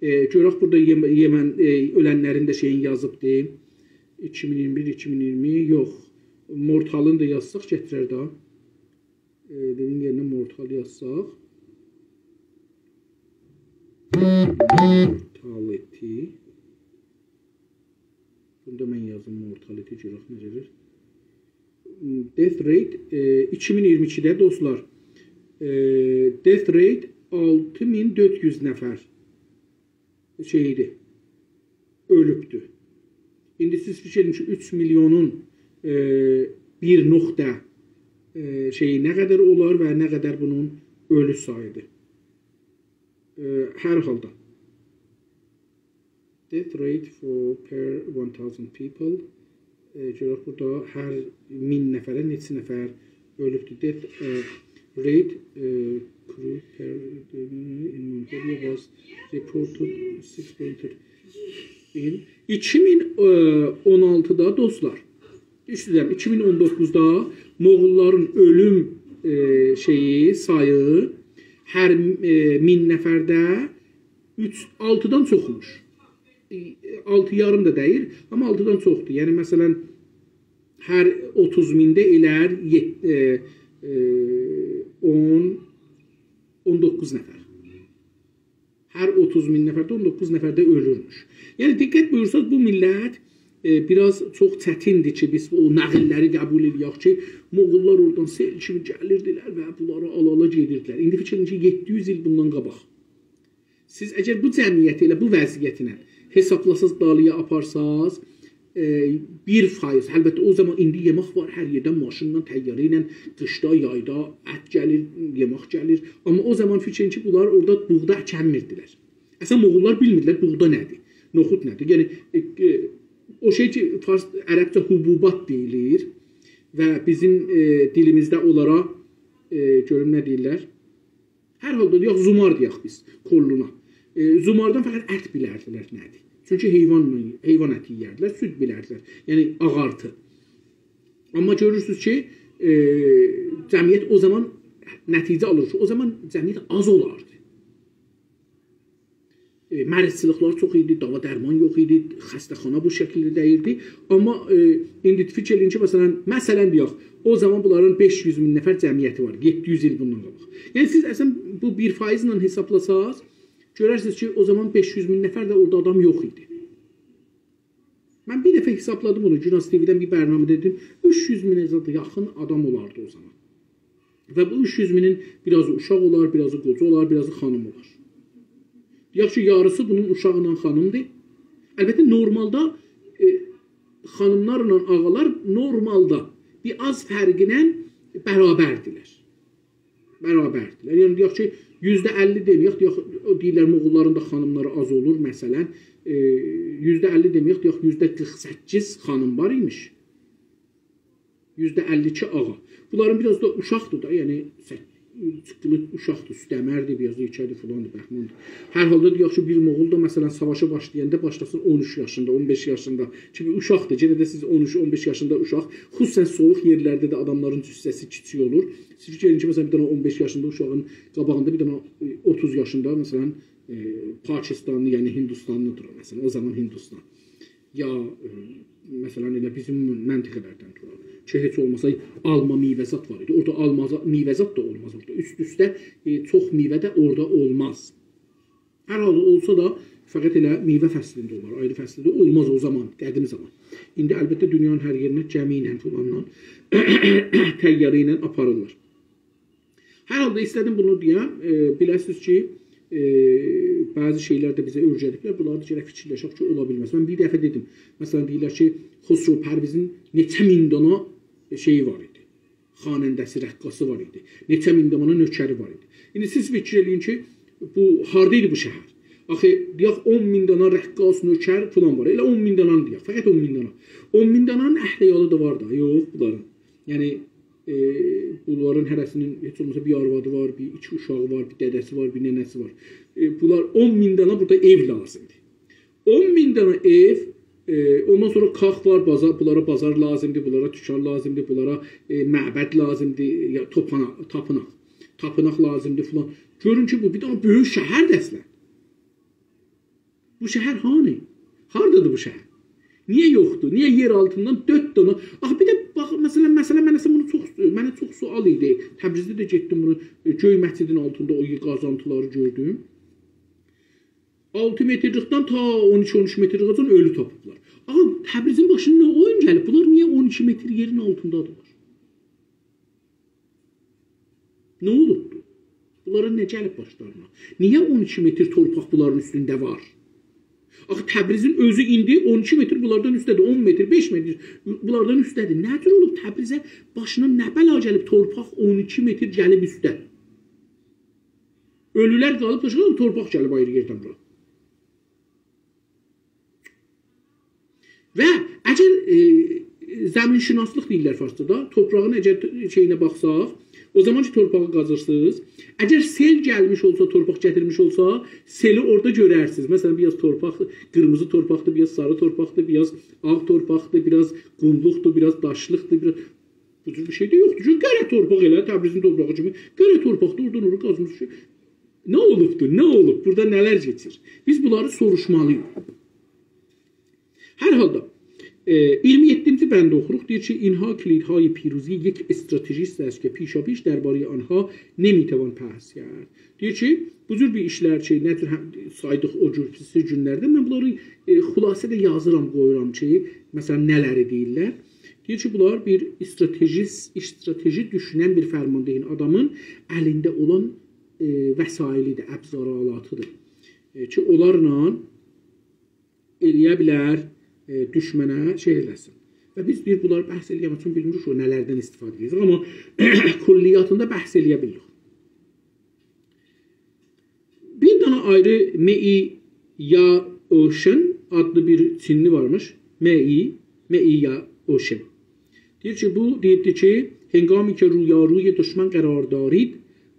ائ، گؤرک بورادا یئم-، یئمن، ائ، اؤلنلرین ده شئیین یازیبدی. ایکی مین اییرمی بیر، ایکی مین اییرمی، یوخ. مورتالین دا یازساق گتیرر ده. ائ، دئدیگیم یئرینه مورتال یازساق. Mortality. بونو دا من یازیم، mortality، گؤرک نه گلیر. Death rate، ائ، ایکی مین اییرمی ایکیده، دوستلار، ائ، death rate آلتی مین دؤرد یوز نفر شئیدیر، اؤلوبدور. ایندی سیز فیکیر ائدین کی، اوچ میلیونون، ائ، بیر نقطه، ائ، شئیی نه قدر اولار و نه قدر بونون اؤلو ساییدیر. ائ، هر حالدا. Death rate for per one thousand people. ائ، گؤرک بورادا هر مین نفره نئچه نفر اؤلوبدور. Death، ائ، rate، ائ، crew per in Mongolia was reported six point three in ایکی مین اون آلتیدا، دوستلار، دوشدورم، ایکی مین اون دوققوزدا موغوللارین اؤلوم، ائ، شئیی، سایی هر، ائ، مین نفرده اوچ، آلتیدان چوخموش. ائ، آلتی یاریم دا دئییل، آمما آلتیدان چوخدور. یعنی، مثلا، هر اوتوز مینده ائلر یئت-، ائ، ائ، اون، اون دوققوز نفر. هر اوتوز مین نفرده اون دوققوز نفر ده اؤلورموش. یعنی، دقت بویورساز، بو میللت، ائ، بیر آز چوخ چتیندیر کی، بیز او نقللری قبول ائله‌یک کی، موغوللار اورادان سئل کیمی گلیردیلر و بونلاری آلا-آلا گئدیردیلر. ایندی فیکیر ائدین کی، یئددی یوز ایل بوندان قاباق. سیز اگر بو جمعیتی ائله بو وضعیتله حسابلاساز، دالییا آپارساز، ائ، بیر فایز، البته، او زامان ایندی یئمک وار، هر یئردن ماشینلا، طیاره ایله، قیشدا، یایدا ات گلیر، یئمک گلیر. آمما او زامان فیکیر ائدین کی، بونلار اورادا بوغدا اکنمیردیلر. اصلا، موغوللار بیلمیردیلر بوغدا نه‌دیر، نوخود نه‌دیر. یعنی، ائ، ائ، او شئی کی، فارس، عربجه حبوبات دئییلیر و بیزیم، ائ، دیلیمیزده اونلارا، ائ، گؤروم نه دئییرلر؟ هر حالدا دئیک، زومار دئیک بیز، کولونا. ائ، زوماردان فقط ات بیلردیلر نه‌دیر. چونکی حیوان، حیوان اتی یئیردیلر، سود بیلردیلر. یعنی، آغارتی. آمما گؤرورسونوز کی، ائ، جمعیت او زامان نتیجه آلیر کی، او زامان جمعیت آز اولاردی. ائ، مریضچیلیقلار چوخ ایدی، داوا درمان یوخ ایدی، خسته‌خانا بو شکیلده دئییردی. آمما، ائ، ایندی فیکیر ائله‌یین کی، مثلا، مثلا دئیک، او زامان بونلارین بئش یوز مین نفر جمعیتی وار، یئددی یوز ایل بوندان قاباق. یعنی، سیز اصلا بو بیر فایزله حسابلاساز، گؤررسینیز کی، او زامان بئش یوز مین نفر ده اورادا آدام یوخ ایدی. من بیر دفعه حسابلادیم اونو، گوناز تی‌وی‌دن بیر برنامه‌ده دئدیم، اوچ یوز مینه زاده یاخین آدام اولاردی او زامان. و بو اوچ یوز مینین بیر آزی اوشاق اولار، بیر آزی قوجا اولار، بیر آزی خانیم اولار. دئیک کی، یاریسی بونون اوشاغینان خانیمدیر. البته، نورمالدا، ائ، خانیملارلا آغالار نورمالدا بیر آز فرقینن برابردیلر. برابردیلر. یعنی، دئیک کی، یوزده اللی دئمه‌یک، دئیک، او دئییرلر، موغوللارین دا خانیملاری آز اولور، مثلا، ائ، یوزده اللی دئمه‌یک، دئیک، یوزده قیرخ سککیز خانیم وار ایمیش. یوزده اللی ایکی آغا. بونلارین بیر آز دا اوشاقدیر دا، یعنی، سک-، چیققیلی اوشاقدیر، سود امردیر، بیر آز دا یئکه‌دیر، فلاندیر، بهماندیر. هر حالدا دئیک کی، بیر موغول دا، مثلا، ساواشا باشلایاندا باشلاسین اون اوچ یاشیندا، اون بئش یاشیندا. چونکی اوشاقدیر، یئنه ده سیز اون اوچ، اون بئش یاشیندا اوشاق، خصوصا سویوق یئرلرده ده آداملارین جثه‌سی کیچیک اولور. سیز فیکیر ائدین کی، مثلا، بیر دنه اون بئش یاشیندا اوشاغین قاباغیندا بیر دنه، ائ، اوتوز یاشیندا، مثلا، ائ، پاکستانلی، یعنی هندوستانلی دورور، مثلا، او زامان هندوستان. یا، ائ، مثلا، ائله بیزیم منطقه‌لردن دورار. کی، هئچ اولماسا آلما، میوه‌زاد وار ایدی. اورادا آلما زا-، میوه‌زاد دا اولماز اورادا. اوست-اوسته، ائ، چوخ میوه ده اورادا اولماز. هر حالدا اولسا دا، فقط ائله میوه فصلینده اولار، آیری فصلینده اولماز او زامان، قدیم زامان. ایندی، البته، دونیانین هر یئرینه گمی ایله، فلانلا، طیاره ایله آپاریرلار. هر حالدا ایسته‌دیم بونو دئیم، ائ، بیله‌سینیز کی، ائ، بعضی شئیلر ده بیزه اؤیره‌دیبلر، بونلاری دا گرک فیکیرلشک کی، اولا بیلمز. من بیر دفعه دئدیم، مثلا، دئییرلر کی، خسرو پرویزین نئچه مین دانا شئیی وار ایدی. خواننده‌سی، رقاصی وار ایدی. نئچه مین دانا نؤکری وار ایدی. ایندی سیز فیکیر ائله‌یین کی، بو هاردا ایدی بو شهر؟ آخی، دئیک، اون مین دانا رقاص، نوکر فلان وار. ائله اون مین دانانی دئیک، فقط اون مین دانا. اون مین دانانین اهل عیالی دا وار دا، یوخ، بونلارین. یعنی، ائ، بونلارین هره‌سینین هئچ اولماسا بیر آروادی وار، بیر ایکی اوشاغی وار، بیر دده‌سی وار، بیر ننه‌سی وار. ائ، بونلار اون مین دانا بورادا ائو لازیمدیر. اون مین دانا ائو، ائ، اوندان سونرا کاخ وار، بازار، بونلارا بازار لازیمدیر، بونلارا دوکان لازیمدیر، بونلارا، ائ، معبد لازیمدیر، یا تاپانا-، تاپیناق، تاپیناق لازیمدیر فلان. گؤرون کی، بو بیر دنه بؤیوک شهردیر اصلاً. بو شهر هانی؟ هاردادیر بو شهر؟ نییه یوخدور؟ نییه یئر آلتیندان دؤرد دنه؟ آخی بیر ده باخ، مثلا، مثلا، منه بونو چوخ، منه چوخ سؤال ایدی. تبریزده ده گئتدیم بونو، ائ، گؤی مسجدین آلتیندا او قازینتیلاری گؤردوم. آلتی مترلیکدن تا اون ایکی، اون اوچ مترلیکه‌جن اؤلو تاپیبلار. آخی تبریزین باشینا نه اویون گلیب؟ بونلار نییه اون ایکی متر یئرین آلتیندادیرلار؟ نه اولوبدور؟ بونلارا نه گلیب باشلارینا؟ نییه اون ایکی متر تورپاق بونلارین اوستونده وار؟ آخی تبریزین اؤزو ایندی اون ایکی متر بونلاردان اوسته‌دیر، اون متر، بئش متر بونلاردان اوسته‌دیر. نه جور اولوب تبریزه، باشینا نه بلا گلیب، تورپاق اون ایکی متر گلیب اوسته؟ اؤلولر قالیب داشینا، تورپاق گلیب آیری یئردن بورا. و اگر، ائ، زمین‌شناسلیق دئییرلر فارسجادا، تورپاغین اگر ت-، شئیینه باخساق، او زامان کی تورپاغی قازیرسینیز، اگر سئل گلمیش اولسا، تورپاق گتیرمیش اولسا، سئلی اورادا گؤررسینیز. مثلا، بیر آز تورپاق، قیرمیزی تورپاقدیر، بیر آز ساری تورپاقدیر، بیر آز آغ تورپاقدیر، بیر آز قوملوقدور، بیر آز داشلیقدیر، بیر آز بو جور بیر شئی ده یوخدور. چونکی قره تورپاق ائله، تبریزین تورپاغی کیمی قره تورپاقدیر، اورادان اورا قازمیش. نه اولوبدور، نه اولوب؟ بورادا نه‌لر کئچیر؟ بیز بونلاری سوروشمالی‌ییق. هر حالدا، ائ، ایگیرمی یئددینجی بندی اوخوروق. دئییر کی، «اینها کلیدهای پیروزی یک استراتژیست است که پیشاپیش دربارهٔ آنها نمی‌توان پرس کرد.» دئییر کی، بو جور بیر ایشلر کی، نه جور هم سایدیق او جور سیز گونلرده، من بونلاری، ائ، خلاصه ده یازیرام، قویورام کی، مثلا، نه‌لری دئییرلر. دئییر کی، بونلار بیر استراتژیست، استراتژی دوشونن بیر فرماندهین، آدامین الینده اولان، ائ، وسایلی‌دیر، ابزار آلاتی‌دیر. ائ، کی، اونلارلا ائلیه بیلر، ائ، دوشمنه شئی ائله‌سین. و بیز، دئییر، بونلاری بحث ائلیه‌مک اوچون بیلمیریک او نه‌لردن استفاده ائدیریک. آمما کلیاتیندا بحث ائلیه بیلیریک. بیر دنه آیری مئی یا اوشن آدلی بیر چینلی وارمیش. مئی، مئی یا اوشن. دئییر کی، بو دئییبدی کی، «هنگامی که رویاروی دشمن قرار دارید،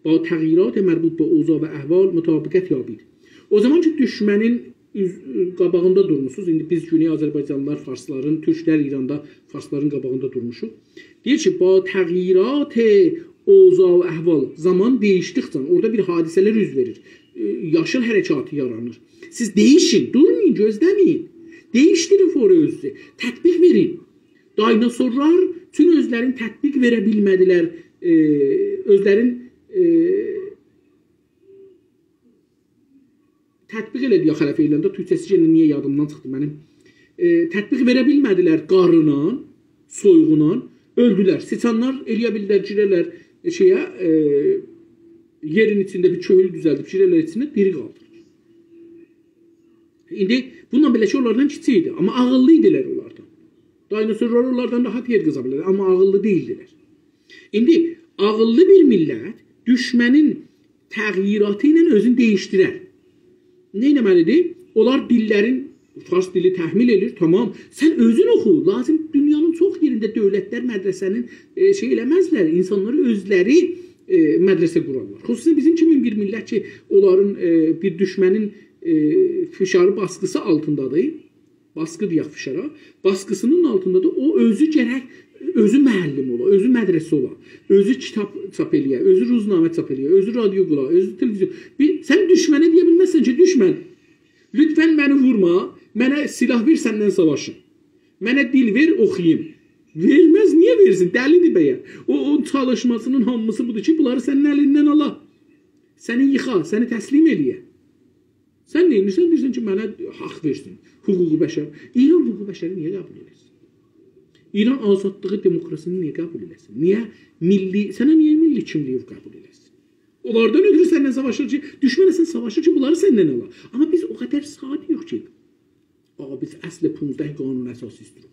با تغییرات مربوط به اوضاع و احوال مطابقت یابید.» او زامان کی، دوشمنین اوز-، قاباغیندا دورموسونوز، ایندی بیز گونئی آذربایجانلیلار، فارسلارین، تورکلر ایراندا فارسلارین قاباغیندا دورموشوق. دئییر کی، «با تغییرات اوضاع و احوال»، زامان دییشدیکجه، اورادا بیر حادثه‌لر اوز وئریر. ائ، یاشیل حرکاتی یارانیر. سیز دییشین، دورمایین، گؤزله‌مه‌یین. دییشدیرین فوری اؤزونوزو، تطبیق وئرین. دایناسورلار چون اؤزلرین تطبیق وئره بیلمه‌دیلر، ائ، اؤزلرین، ائ، تطبیق ائله‌دی یا خلف ائیلنده، تورکجه‌سی یئنه نییه یادیمدان چیخدی منیم؟ ائ، تطبیق وئره بیلمه‌دیلر قارلا، سویوغونا، اؤلدولر. سیچانلار ائلیه بیلدیلر، گیره‌لر، ائ، شئیه، ائ، یئرین ایچینده بیر کؤهول دوزلدیب، گیره‌لر ایچینه، دیری قالدیلار. ایندی بونونلا بئله کی، اونلاردان کیچیک ایدی، آمما عاغیللی ایدیلر اونلاردان. دایناسورلار اونلاردان راحت یئر قازا بیلردی، آمما عاغیللی دئییلدیلر. ایندی عاغیللی بیر میللت دوشمنین تغییراتی ایله اؤزونو دییشدیرر. نه ائتمه‌لیدیر؟ اونلار دیللرین، فارس دیلی تحمیل ائدیر، تامام. سن اؤزون اوخو، لازیم دونیانین چوخ یئرینده دؤولتلر مدرسه‌نین، ائ، شئی ائله‌مزلر، اینسانلاری اؤزلری، ائ، مدرسه قورارلار. خصوصاً بیزیم کیمی بیر میللت کی، اونلارین، ائ، بیر دوشمنین، ائ، فشاری، باسقیسی آلتیندادیر. باسقی دئیک فشارا. باسقیسینین آلتیندادیر. او اؤزو گرک، اؤزو معلم اولا، اؤزو مدرسه اولا، اؤزو کیتاب چاپ ائلیه، اؤزو روزنامه چاپ ائلیه، اؤزو رادیو قولا، اؤزو تلویزیون. بیر، سن دوشمنه دئیه بیلمزسن کی، دوشمن، لطفاً منی وورما، منه سلاح وئر، سنن ساواشیم. منه دیل وئر، اوخویوم. وئرمز، نییه وئرسین؟ دلی‌دیر به‌یه. او، اونون چالیشماسینین هامیسی بودور کی، بونلاری سنین الیندن آلا. سنی ییخا، سنی تسلیم ائلیه. سن نه ائدیرسن؟ دئییرسن کی، منه حق وئرسین. حقوق بشر. ایران حقوق بشری نییه قبول ائله‌سین؟ ایران آزادلیغی، دموکراسینی نییه قبول ائله‌سین؟ نییه میللی، سنه نییه میللی کیملیگی قبول ائله‌سین؟ اونلاردان اؤترو سنن ساواشیر کی، دوشمن اصلاً ساواشیر کی، بونلاری سندن آلا. آمما بیز او قدر ساده‌ییک کی، آقا، بیز اصل پونزده قانون اساسی ایسته‌ییریک.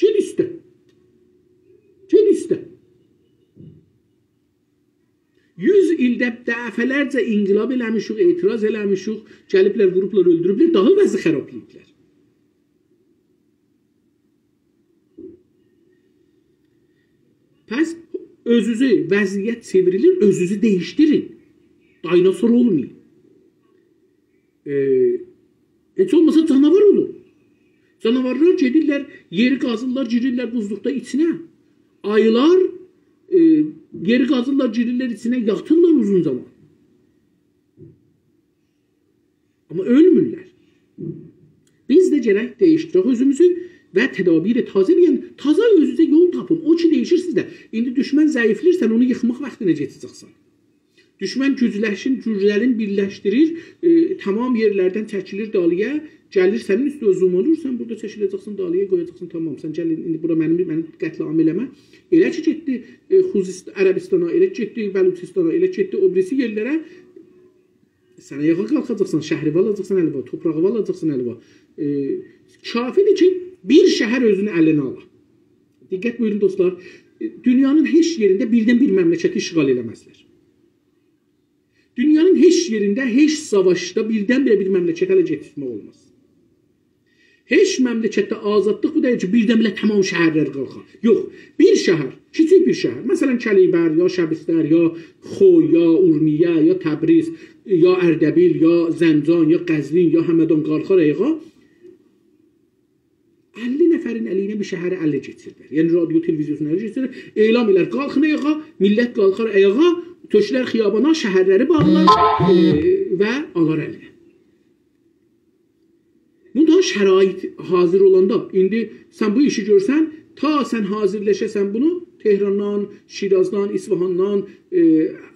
گئت ایسته. گئت ایسته. یوز ایلده دفعه‌لرجه انقلاب ائله‌میشیک، اعتراض ائله‌میشیک، گلیبلر، ووروبلار، اؤلدوروبلر، داها وضعی خرابلاییبلار. پس اؤزونوزو، وضعیت چئوریلیر، اؤزونوزو دییشدیرین. دایناسور اولمایین. ائ، هئچ اولماسا جاناوار اولون. جاناوارلار گئدیرلر، یئری قازیرلار، گیریرلر بوزلوقدا ایچینه. آییلار، ائ، یئری قازیرلار، گیریرلر ایچینه، یاتیرلار اوزون زامان. آمما اؤلمورلر. بیز ده گرک دییشدیرک اؤزوموزو و تدابیر تازه، یعنی تازا اؤزونوزه یول تاپین. او کی دییشیر سیزده. ایندی دوشمن ضعیفلیر، سن اونو ییخماق واختینه کئچه‌جکسن. دوشمن گوجلشین، گوجلرین بیرلشدیریر، ائ، تمام یئرلردن چکیلیر دالییا، گلیر سنین اوستونه زوم اولور، سن بورادا چکیله‌جکسن دالییا، قویاجاقسان، تامام، سن گل ایندی بورا منیم، منی قتل‌عام ائله‌مه. ائله کی گئتدی، ائ، خوزست-، عربستانا، ائله کی گئتدی بلوچستانا، ائله کی گئتدی او بیریسی یئرلره، سن آیاغا قالخاجاقسان، شهریوی آلاجاقسان الیوه، توپراغیوی آلاجاقسان الیوه. ائ، کافی‌دیر کی بیر شهر اؤزونون الینه آلا. دقت بویورون دوستلار، ائ، دونیانین هئچ یئرینده بیردن بیر مملکتی اشغال ائله‌مزلر. دونیانین هئچ یئرینده، هئچ ساواشدا بیردن-بیره بیر مملکتی اله گتیرمک اولماز. هئچ مملکتده آزادلیق بو دئییل کی بیردن-بیره تمام شهرلر قالخا. یوخ، بیر شهر، کیچیک بیر شهر، مثلا کلیبر، یا شبستر، یا خو، یا اورمیه، یا تبریز، یا اردبیل، یا زنجان، یا قزوین، یا همدان قالخار آیاغا، اللی نفرین الی ایله بیر شهری اله کئچیردر. یعنی رادیو، تلویزیون اله کئچیردر. اعلان ائلر، قالخین آیاغا، میللت قالخار آیاغا، تؤکولر خیابانا، شهرلری باغلار، ائ، و آلار الینه. بوندا شرایط حاضر اولاندا، ایندی سن بو ایشی گؤرسن، تا سن حاضرلشه‌سن بونو، تهراندان، شیرازدان، اصفهاندان، ائ،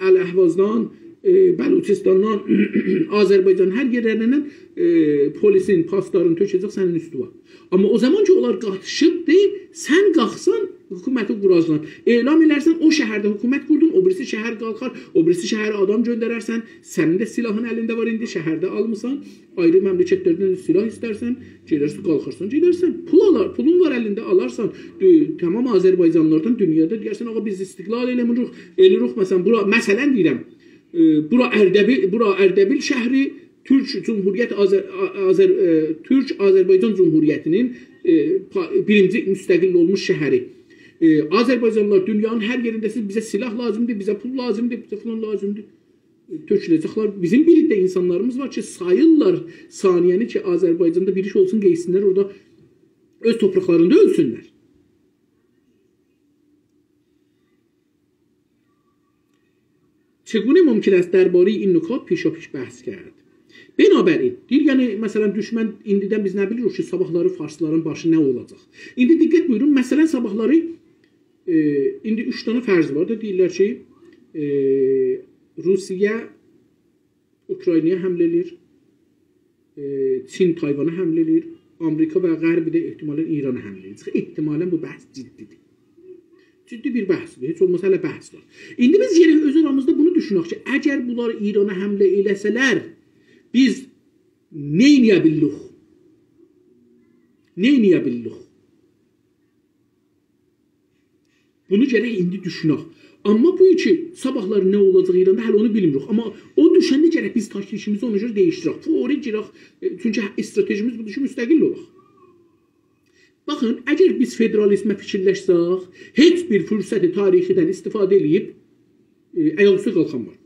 الاحوازدان، ائ، بلوچستاندان، آذربایجان هر یئرلریندن، ائ، پلیسین، پاسدارین تؤکه‌جک سنین اوستونه. آمما او زامان کی اونلار قاتیشیبدی، سن قالخسان، حکومتی قوراجاقسان. اعلان ائلرسن، او شهرده حکومت قوردون، او بیریسی شهر قالخار، او بیریسی شهره آدام گؤندررسن، سنین ده سلاحین الینده وار ایندی، شهرده آلمیسان، آیری مملکتلردن سلاح ایسترسن، گئدرسن، قالخارسان، گئدرسن. پول آلار، پولون وار الینده، آلارسان. ائ، تمام آذربایجانلیلاردان دونیادا دئیرسن، «آغا، بیز استقلال ائله‌میریک، ائله‌ییریک.» مثلا، بورا، مثلا دئییرم، ائ، بورا اردبیل، بورا اردبیل شهری، تورک جمهوریت آذر-، آ-، آذر-، ائ، تورک آذربایجان جمهوریتینین، ائ، پا-، بیرینجی مستقل اولموش شهری. ائ، آذربایجانلیلار دونیانین هر یئرینده، «سیز، بیزه سلاح لازیمدیر، بیزه پول لازیمدیر، بیزه فلان لازیمدیر.» ائ، تؤکوله‌جکلر. بیزیم بیر عده اینسانلاریمیز وار کی ساییرلار ثانیه‌نی کی آذربایجاندا بیر ایش اولسون، گئتسینلر اورادا اؤز توپراقلاریندا اؤلسونلر. «چگونه ممکن است دربارهٔ این نکات پیشاپیش بحث کرد؟» بنابراین، دئییر، یعنی، مثلا، دوشمن ایندیدن بیز نه بیلیریک کی صاباحلاری فارسلارین باشی نه اولاجاق؟ ایندی دقت بویورون، مثلا، صاباحلاری، ائ، ایندی اوچ دنه فرض وار دا، دئییرلر کی، ائ، روسیه اوکراینایا حمله ائله‌ییر، ائ، چین تایوانا حمله ائله‌ییر، آمریکا و غرب ده احتمالا ایرانا حمله ائله‌ییر. احتمالا بو بحث جدی‌دیر. جدی بیر بحث‌دیر. هئچ اولماسا هله بحث وار. ایندی بیز یئنه اؤز آرامیزدا بونو دوشونک کی اگر بونلار ایرانا حمله ائله‌سه‌لر، بیز نه ائله‌یه بیلیریک؟ نه ائله‌یه بیلیریک؟ بونو گرک ایندی دوشونک. آمما بو کی صاباحلار نه اولاجاق ایراندا، هله اونو بیلمیریک. آمما او دوشنده گرک بیز تاکتیکیمیزی اونا گؤره دییشدیرک. فوری گیرک، ائ، چونکی استراتژیمیز بودور کی مستقل اولاق. باخین، اگر بیز فدرالیزمه فیکیرلشسک، هئچ بیر فرصت تاریخی‌دن استفاده ائله‌ییب، ائ، آیاق اوسته قالخان وار.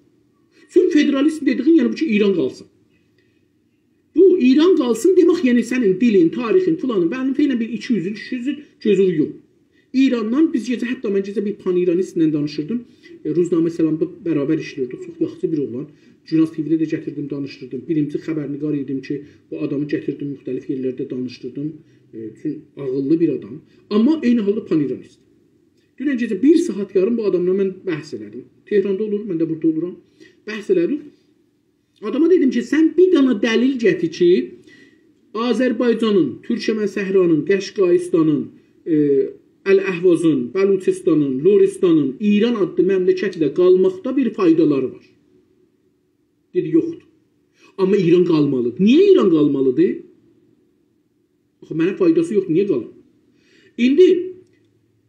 چونکی فدرالیزم دئدیگین، یعنی بو کی ایران قالسین. بو ایران قالسین دئمک، یعنی سنین دیلین، تاریخین، فلانین، بهمانین، فلان بیر ایکی یوز ایل، اوچ یوز ایل گؤزونو یوم. ایراندان بیز گئجه، حتی من گئجه بیر پان‌ایرانیستله دانیشیردیم. ائ، روزنامه سلامدا برابر ایشله‌ییردیک. چوخ یاخشی بیر اوغلان. گوناز تی‌وی‌ده ده گتیردیم، دانیشدیردیم. بیرینجی خبرنگار ایدیم کی بو آدامی گتیردیم، مختلف یئرلرده دانیشدیردیم. ائ، چون عاغیللی بیر آدام. آمما عینی حالدا پان‌ایرانیست. دونن گئجه بیر ساعات یاریم بو آداملا من بحث ائله‌دیم. تهراندا اولور، من ده بورادا اولورام. بحث ائله‌دیک. آداما دئدیم کی سن بیر دنه دلیل گتیر کی آذربایجانین، تورکمن صحرانین، قشقاییستانین، ائ، الاحوازین، بلوچستانین، لرستانین ایران آدلی مملکتله قالماقدا بیر فایدالاری وار. دئدی، یوخدور. آمما ایران قالمالیدیر. نییه ایران قالمالیدیر؟ آخی منه فایداسی یوخدور، نییه قالیم؟ ایندی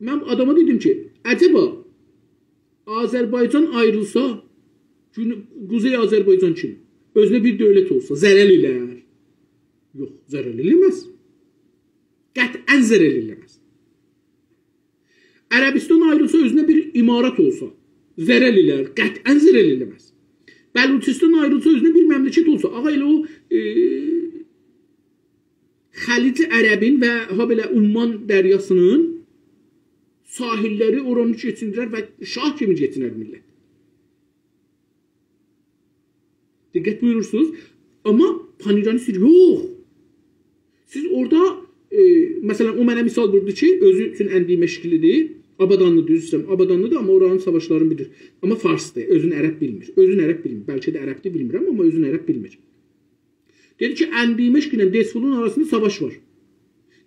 من آداما دئدیم کی عجبا آذربایجان آیریلسا، گون-، قوزئی آذربایجان کیمی. اؤزونه بیر دؤولت اولسا، ضرر ائلر؟ یوخ، ضرر ائله‌مز. قطعاً ضرر ائله‌مز. عربستان آیریلسا، اؤزونه بیر امارات اولسا، ضرر ائلر؟ قطعاً ضرر ائله‌مز. بلوچستان آیریلسا، اؤزونه بیر مملکت اولسا، آغا، ائله او، ائ، خلیج عربین و هابئله عمان دریاسینین ساحل‌لری اورانی کئچیندیرر و شاه کیمی کئچینر میللت. دقت بویورورسونوز. آمما پان‌ایرانیست دئییر، یوخ. سیز اورادا، ائ، مثلاً، او منه مثال ووردو کی، اؤزو اوچون اندیمشکلی‌دیر. آبادانلی‌دیر، عذر ایسته‌ییرم، آبادانلی‌دیر، آمما اورانین ساواشلارینی بیلیر. آمما فارسدیر، اؤزون عرب بیلمیر. اؤزون عرب بیلمیر. بلکه ده عربدیر، بیلمیرم، آمما اؤزون عرب بیلمیر. دئدی کی، اندیمشک‌له دئسفولون آراسیندا ساواش وار.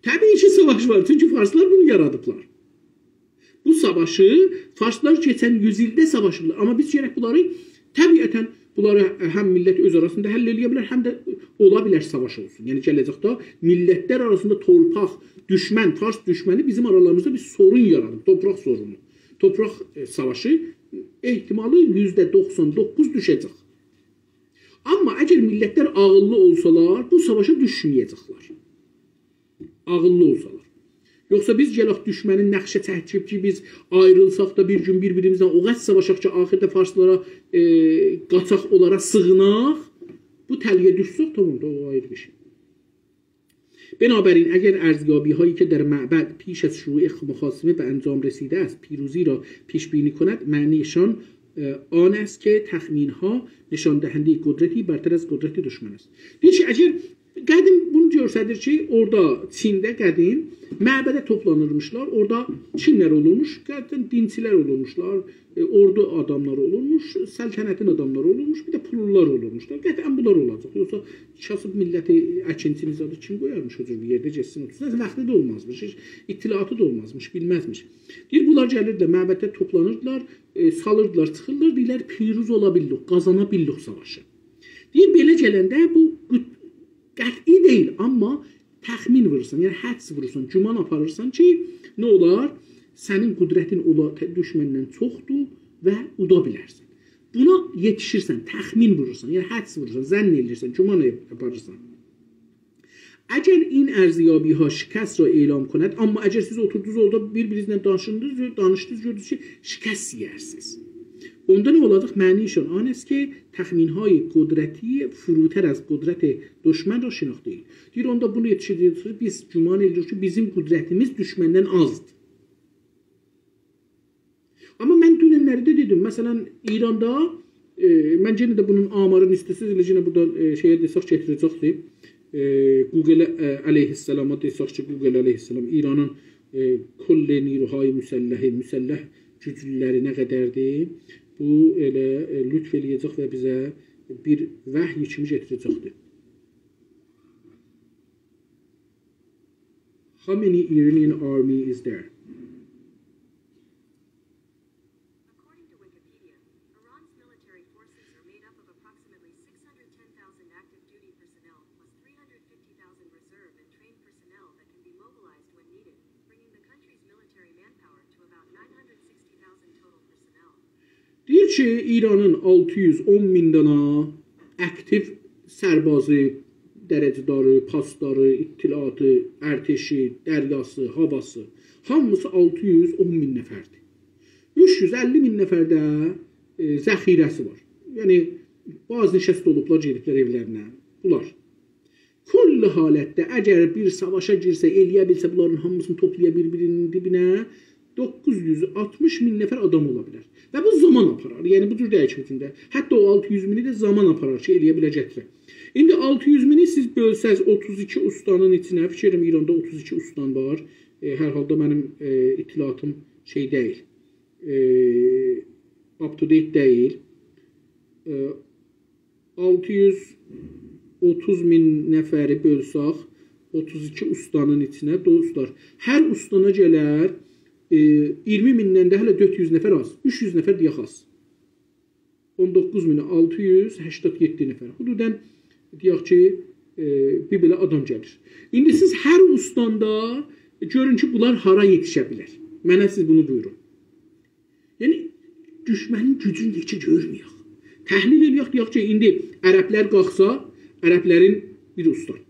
طبیعی کی، ساواش وار، چونکی فارسلار بونو یارادیبلار. بو ساواشی فارسلار کئچن یوز ایلده ساواشیبلار. آمما بیز گرک بونلاری طبیعتاً بونلاری هم میللت اؤز آراسیندا حل ائله‌یه بیلر، هم ده اولا بیلر ساواش اولسون. یعنی گله‌جکده میللت‌لر آراسیندا تورپاق دوشمن، فارس دوشمنی بیزیم آرالاریمیزدا بیر سورون یارادیب، تورپاق سورونو. تورپاق، ائ، ساواشی احتمالی یوزده دوخسان دوققوز دوشه‌جک. آمما اگر میللت‌لر عاغیللی اولسالار، بو ساواشا دوشمه‌یه‌جکلر. عاغیللی اولسالار. یوخسا بیز گلک دوشمنین نقشه چکیب کی، بیز آیریلساق دا بیر گون بیر-بیریمیزله او قدر ساواشاق کی، آخیردا فارسلارا، ائ، قاچاق، اونلارا سیغیناق، بو تله‌یه دوشسک، تامام دا، او آیری بیر شئی. بنابراین، اگر ارزیابی‌هایی که در معبد پیش از شروع مخاصمه به انجام رسیده است، پیروزی را پیش‌بینی کند، معنی‌شان، اه، آن است که تخمین‌ها نشان‌دهندهٔ قدرتی برتر از قدرت دشمن است. دئییر کی، اگر قدیم، بونو گؤستریر کی، اورادا چینده قدیم معبده توپلانیرمیشلار، اورادا کیملر اولورموش؟ قدیم دینچی‌لر اولورموشلار، ائ، اوردو آداملاری اولورموش، سلطنتین آداملاری اولورموش، بیر ده پوللولار اولورموشلار. قطعاً بونلار اولاجاق. یوخسا کاسیب میللتی، اکینچی نژادی کیم قویارمیش او جور بیر یئرده گئتسین اوتورسون؟ وقتی ده اولمازمیش، هئچ اطلاعاتی دا اولمازمیش، بیلمزمیش. دئییر، بونلار گلیردیلر، معبدده توپلانیردیلار، ائ، سالیردیلار، چیخیردیلار، دئییرلر، پیروز اولا بیلدیک، قازانا بیلدیک ساواشی. دئییر، بئله گلنده بو قط-، قطعی دئییل، آمما تخمین وورورسان، یعنی حدس وورورسان، گمان آپاریرسان کی، نه اولار؟ سنین قدرتین اولا ته-، دوشمندن چوخدور و اودا بیلرسن. بونا یئتیشیرسن، تخمین وورورسان، یعنی حدس وورورسان، ظن ائله‌ییرسن، گمان آپاریرسان. اگر این ارزیابی‌ها شکست را اعلام کند، آمما اگر سیز اوتوردونوز اورادا بیر-بیرینیزله دانیشدینیز، دانیشدینیز، گؤردونوز کی، شکست یئیرسینیز. اوندا نه اولاجاق؟ معنی‌شان آن است که تخمین‌های قدرتی فروتر از قدرت دشمن را شناخته‌اید. دئییر، اوندا بونو یئتیشدیره‌جک، بیز گمان ائدیریک کی، بیزیم قدرتیمیز دوشمندن آزدیر. آمما من دونن‌لری ده دئدیم، مثلاً، ایراندا، ائ، من یئنه ده بونون آمارینی ایسته‌سز، ائله یئنه بورادا، ائ، شئیه دئسک گتیره‌جکدیر. ائ، گوگل، ائ، علیه‌السلاما دئسک کی، گوگل علیه‌السلام ایرانین، ائ، کل نیروهای مسلحی، مسلح گوجلری نه قدردیر؟ بو ائله، ائ، لطف ائله‌یه‌جک و بیزه بیر وحی کیمی گتیره‌جکدیر. How many Iranian army is there? According to Wikipedia, Iran's military forces are made up of approximately six hundred ten thousand active duty personnel plus three hundred fifty thousand reserve and trained personnel that can be mobilized when needed, bringing the country's military manpower to about nine hundred sixty thousand total personnel. دئییر کی، ایرانین آلتی یوز اون مین دانا اکتیو سربازی، درجه‌داری، پاسداری، اطلاعاتی، ارتشی، دریاسی، هاواسی، هامیسی آلتی یوز اون مین نفردیر. اوچ یوز اللی مین نفر ده، ائ، ذخیره‌سی وار. یعنی، بازنشسته اولوبلار، گئدیبلر ائولرینه. بونلار. کل حالتده اگر بیر ساواشا گیرسه، ائله‌یه بیلسه، بونلارین هامیسینی توپلایا بیر-بیرینین دیبینه، دوققوز یوز آلتمیش مین نفر آدام اولا بیلر. و بو زامان آپارار. یعنی، بو جور دئییل کی، بوتون ده. حتی او آلتی یوز مینی ده زامان آپارار کی، ائله‌یه بیله گتیره. ایندی آلتی یوز مینی سیز بؤلسز اوتوز ایکی استانین ایچینه، فیکیر ائدیرم، ایراندا اوتوز ایکی استان وار. ائ، هر حالدا منیم، ائ، اطلاعاتیم شئی دئییل. ائ، up to date دئییل. ائ، آلتی یوز اوتوز مین نفری بؤلسک اوتوز ایکی استانین ایچینه، دوستلار، هر استانا گلر، ائ، اییرمی میندن ده هله دؤرد یوز نفر آز، اوچ یوز نفر دئیک آز. اون دوققوز مین آلتی یوز هشتاد یئددی نفر. حدوداً، دئیک کی، ائ، بیر بئله آدام گلیر. ایندی سیز هر استاندا گؤرون کی، بونلار هارا یئتیشه بیلر. منه سیز بونو بویورون. یعنی، دوشمنین گوجونو یئکه گؤرمه‌یک. تحلیل ائله‌یک، دئیک کی، ایندی عربلر قالخسا، عربلرین بیر استان،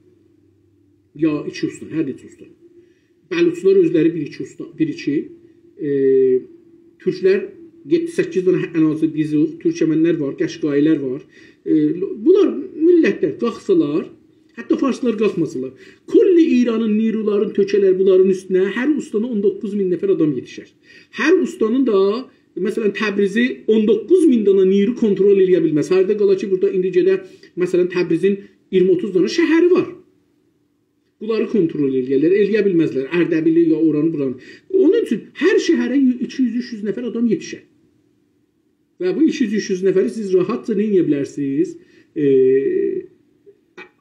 یا ایکی استان، هر نئچه استان. بلوچلار اؤزلری بیر-ایکی استان، بیر-ایکی، ائ، تورکلر یئددی-سککیز دنه ان آزی بیزوخ، تورکمنلر وار، قشقایی‌لر وار. ائ، بونلار میللتلر قالخسالار، حتی فارسلار قالخماسالار، کل ایرانین نیرولارین تؤکه‌لر بونلارین اوستونه، هر استانا اون دوققوز مین نفر آدام یئتیشر. هر استانین دا، مثلا، تبریزی اون دوققوز مین دنه نیرو کنترل ائله‌یه بیلمز. هاردا قالا کی، بورادا ایندی گئده، مثلا، تبریزین اییرمی اوتوز دنه شهری وار. بونلاری کنترل ائله‌یه‌لر، ائله‌یه بیلمزلر. اردبیلی یا اورانی، بورانی. اونون اوچون هر شهره یو-، ایکی یوز، اوچ یوز نفر آدام یئتیشر. و بو ایکی یوز، اوچ یوز نفری سیز راحتجا نه ائده بیلرسینیز؟ ائ،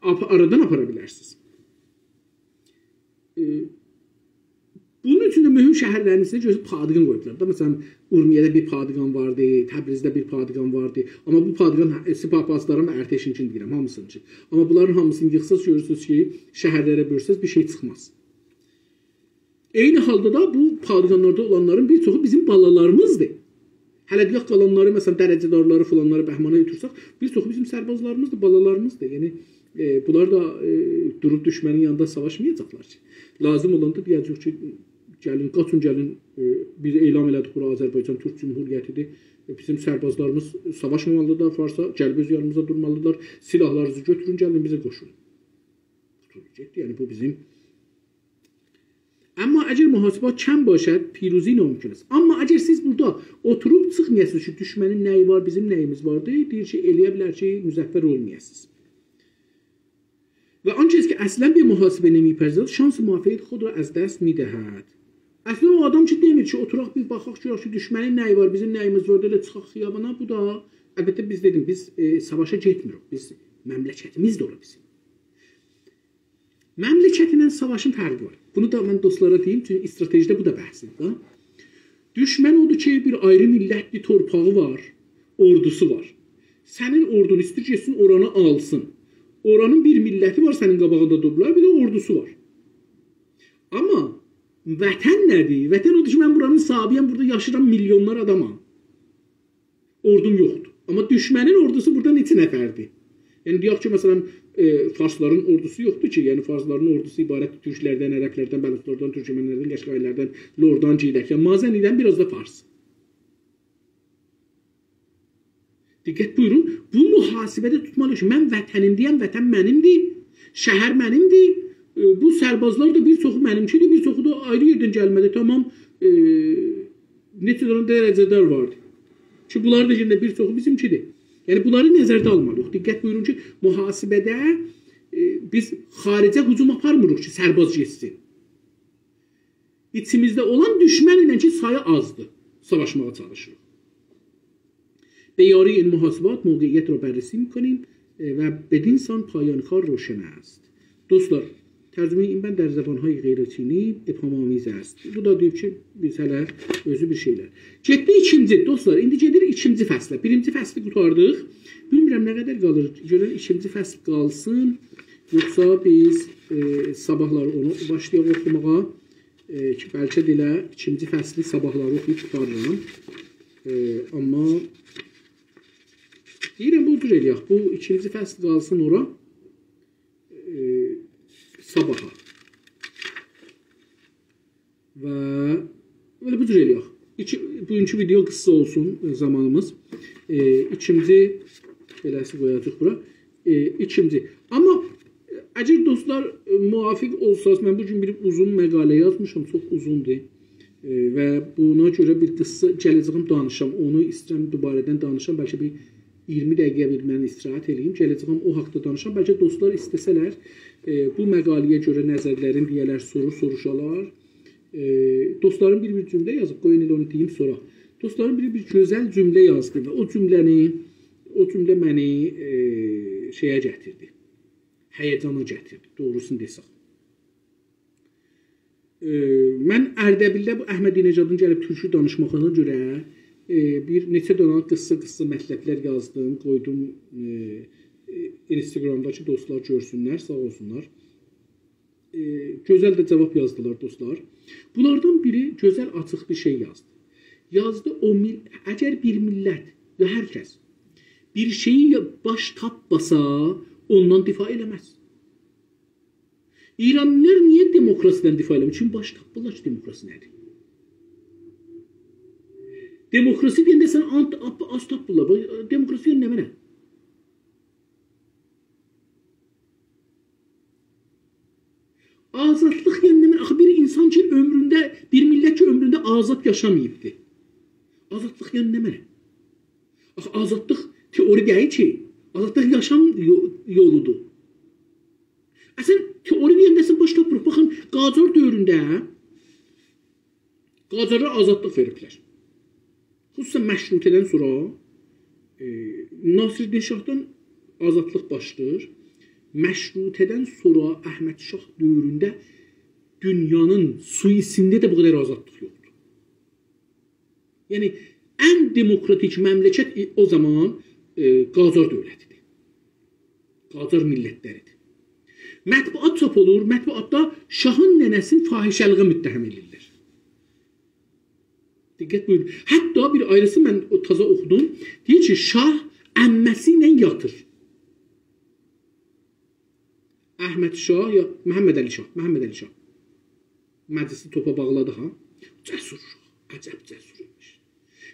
آپ-، آرادان آپارا بیلرسینیز. ائ، بونون اوچون ده مهم شهرلرین ایچینده گؤرورسونوز پادگان قویوبلار دا. مثلا، اورمیه‌ده بیر پادگان واردی، تبریزده بیر پادگان واردی. آمما بو پادگان، هه، سپاه پاسداران و ارتشینکینی دئییرم، هامیسینینکی. آمما بونلارین هامیسینی ییخساز، گؤرورسونوز کی، شهرلره بؤلسز، بیر شئی چیخماز. عینی حالدا دا بو پادگانلاردا اولانلارین بیر چوخو بیزیم بالالاریمیزدیر. هله دئیک، قالانلاری، مثلا، درجه‌دارلاری، فلانلاری، بهمانی اؤتورسک، بیر چوخو بیزیم سربازلاریمیزدیر، بالالاریمیزدیر. یعنی، ائ، بونلار دا، ائ، دوروب دوشمنین یانیندا ساواشمایاجاقلار کی. لازیم اولاندا دئیه‌جک کی، گلین، قاچین، گلین، ائ، بیز اعلان ائله‌دیک، بورا آذربایجان تورک جمهوریتی‌دیر. ائ، بیزیم سربازلاریمیز ساواشمامالیدیر فارسا، گلیب اؤز یانیمیزدا دورمالیدیرلار. سلاحلارینیزی گؤتورون، گلین بیزه قوشولون. قوتولدو گئتدی. یعنی، بو بیزیم اما اگر محاسبات کم باشد، پیروزی ناممکن است. آمما اگر سیز بورادا اوتوروب چیخمایاسینیز کی، دوشمنین نه‌یی وار، بیزیم نه‌ییمیز واردی، دئییر کی، ائله‌یه بیلر کی، مظفر اولمایاسینیز. و آن کس که اصلاً به محاسبه نمی‌پردازد، شانس موفقیت خود را از دست می‌دهد. اصلاً او آدام کی، دئمیر کی، اوتوراق بیر باخاق، گؤرک کی، دوشمنین نه‌یی وار، بیزیم نه‌ییمیز وار، ائله چیخاق خیابانا، بو دا، البته، بیز، دئدیم، بیز، ائ، ساواشا گئتمیریک، بیز، مملکتیمیز ده اولور بیزیم. مملکتینن ساواشین فرقی وار. بونو دا من دوستلارا دئییم، چونکی استراتژی‌ده بو دا بحثدیر دا. دوشمن اودور کی، بیر آیری میللتدیر، تورپاغی وار، اوردوسو وار. سنین اوردون ایسته‌ییر گئتسین، اورانی آلسین. اورانین بیر میللتی وار، سنین قاباغیندا دورمالیدیر، بیر ده اوردوسو وار. آمما وطن نه‌دیر؟ وطن اودور کی، من بورانین صاحیبی‌یم، بورادا یاشاییرام، میلیونلار آدامام. اوردوم یوخدور. آمما دوشمنین اوردوسو بورادا نئچه نفردیر؟ یعنی، دئیک کی، مثلا، ائ، فارسلارین اوردوسو یوخدور کی، یعنی، فارسلارین اوردوسو عبارتدیر تورکلردن، عربلردن، بلوچلاردان، تورکمنلردن، قشقایی‌لردن، لوردان، گیلکدن، مازنی‌دن، بیر آز دا فارس. دقت بویورون، بو محاسبه‌ده توتمالی کی، من وطنیمده‌یم، وطن منیمدیر، شهر منیمدیر، ائ، بو سربازلار دا بیر چوخو منیمکیدیر، بیر چوخو دا آیری یئردن گلمه‌دی. تامام، ائ، نئچه دنه درجه‌دار واردی کی، بونلار دا یئنه بیر چوخو بیزیمکیدیر. یعنی، بونلاری نظرده آلمالی‌ییق. دقت بویورون کی، محاسبه‌ده، ائ، بیز خارجه هجوم آپارمیریق کی، سرباز گئتسین. ایچیمیزده اولان دوشمن ایله کی، سایی آزدیر، ساواشماغا چالیشیریق. به یاری این محاسبات موقعیت را بررسی می‌کنیم، اه، و بدین سان پایان کار روشن است. دوستلار، ترجمهٔ این بند در زبان‌های غیر چینی ابهام‌آمیز است. بو دا دئییر کی، بیز هله اؤزو بیر شئیلر. گئتدی ایکینجی، دوستلار، ایندی گئدیر ایکینجی فصله. بیرینجی فصلی قوتاردیق. بیلمیرم نه قدر قالیر. گؤرک ایکینجی فصل قالسین، یوخسا بیز، ائ، صاباحلار اونو باشلایاق اوخوماغا. ائ، کی، بلکه ده ائله ایکینجی فصلی صاباحلاری اوخویوب قوتاریرام. ائ، آمما دئییرم، بو جور ائله‌یک. بو ایکینجی فصل قالسین اورا. ائ، صاباحا. و بئله بو جور ائله‌یک. ایکی، بوگونکو ویدئو قیسا اولسون، ائ، زامانیمیز. ائ، ایکینجی، بئله‌سی قویاجاق بورا. ائ، ایکینجی. آمما، ائ، اگر دوستلار، ائ، موافق اولساز، من بو گون بیر اوزون مقاله یازمیشام، چوخ اوزوندور. ائ، و بونا گؤره بیر قیسا گله‌جه‌یم دانیشام. اونو ایسته‌ییرم دوباره‌دن دانیشام، بلکه بیر اییرمی دقیقه بیر من استراحت ائله‌ییم، گله‌جه‌یم او حاقدا دانیشام. بلکه دوستلار ایسته‌سه‌لر، ائ، بو مقاله‌یه گؤره نظرلرین دئیه‌لر، سورو سوروشالار. ائ، دوستلارین بیر-بیر جمله یازیب، قویون ائله اونو دئییم سونرا. دوستلارین بیری بیر گؤزل جمله یازدی و او جمله‌نی، او جمله منی، ائ، شئیه گتیردی. هیجانا گتیردی، دوغروسونو دئسک. ائ، من اردبیلده بو احمدی‌نژادین گلیب تورکو دانیشماغینا گؤره، ائ، بیر نئچه دنه قیسا-قیسا مطلبلر یازدیم، قویدوم، ائ، ائ، اینستاگرامدا کی، دوستلار گؤرسونلر، ساغ اولسونلار. ائ، گؤزل ده جاواب یازدیلار، دوستلار. بونلاردان بیری گؤزل آچیق بیر شئی یازدی. یازدی، او میل-، اگر بیر میللت یا هر کس بیر شئیی یا-، باش تاپماسا، اوندان دفاع ائله‌مز. ایرانلیلار نییه دموکراسیدان دفاع ائله‌میر؟ چونکی باش تاپمیرلار کی، دموکراسی نه‌دیر. دموکراسی دئینده سن آنت-، آب-، آز تاپمیرلار. باخ، دموکراسی یعنی نمنه؟ آزادلیق یعنی نمنه؟ آخی بیر اینسان کی، عؤمرونده، بیر میللت کی، عؤمرونده آزاد یاشاماییبدی. آزادلیق یعنی نمنه؟ آخی آزادلیق تئوری دئییل کی، آزادلیق یاشام یو-، یولودور. اصلاً، تئوری دئینده سن باش تاپمیریق. باخین، قاجار دؤورونده قاجارلارا آزادلیق وئریبلر. خصوصاً مشروطه‌دن سونرا، ائ، ناصرالدین شاهدان آزادلیق باشلاییر. مشروطه‌دن سونرا احمد شاه دؤورونده دونیانین سوئیسینده ده بو قدر آزادلیق یوخدور. یعنی، ان دموکراتیک مملکت، ائ، او زامان، ائ، قاجار دؤولتیدیر. قاجار میللتلریدیر. مطبوعات چاپ اولور، مطبوعاتدا شاهین ننه‌سینی فاحشه‌لیگه متهم ائدیرلر. دقت بویورون. حتی بیر آیریسی من او تازا اوخودوم. دئییر کی، شاه عمه‌سی ایله یاتیر. احمد شاه یا محمدعلی شاه، محمدعلی شاه. مجلسی توپا باغلادی ها. جسور، عجب جسور ایمیش.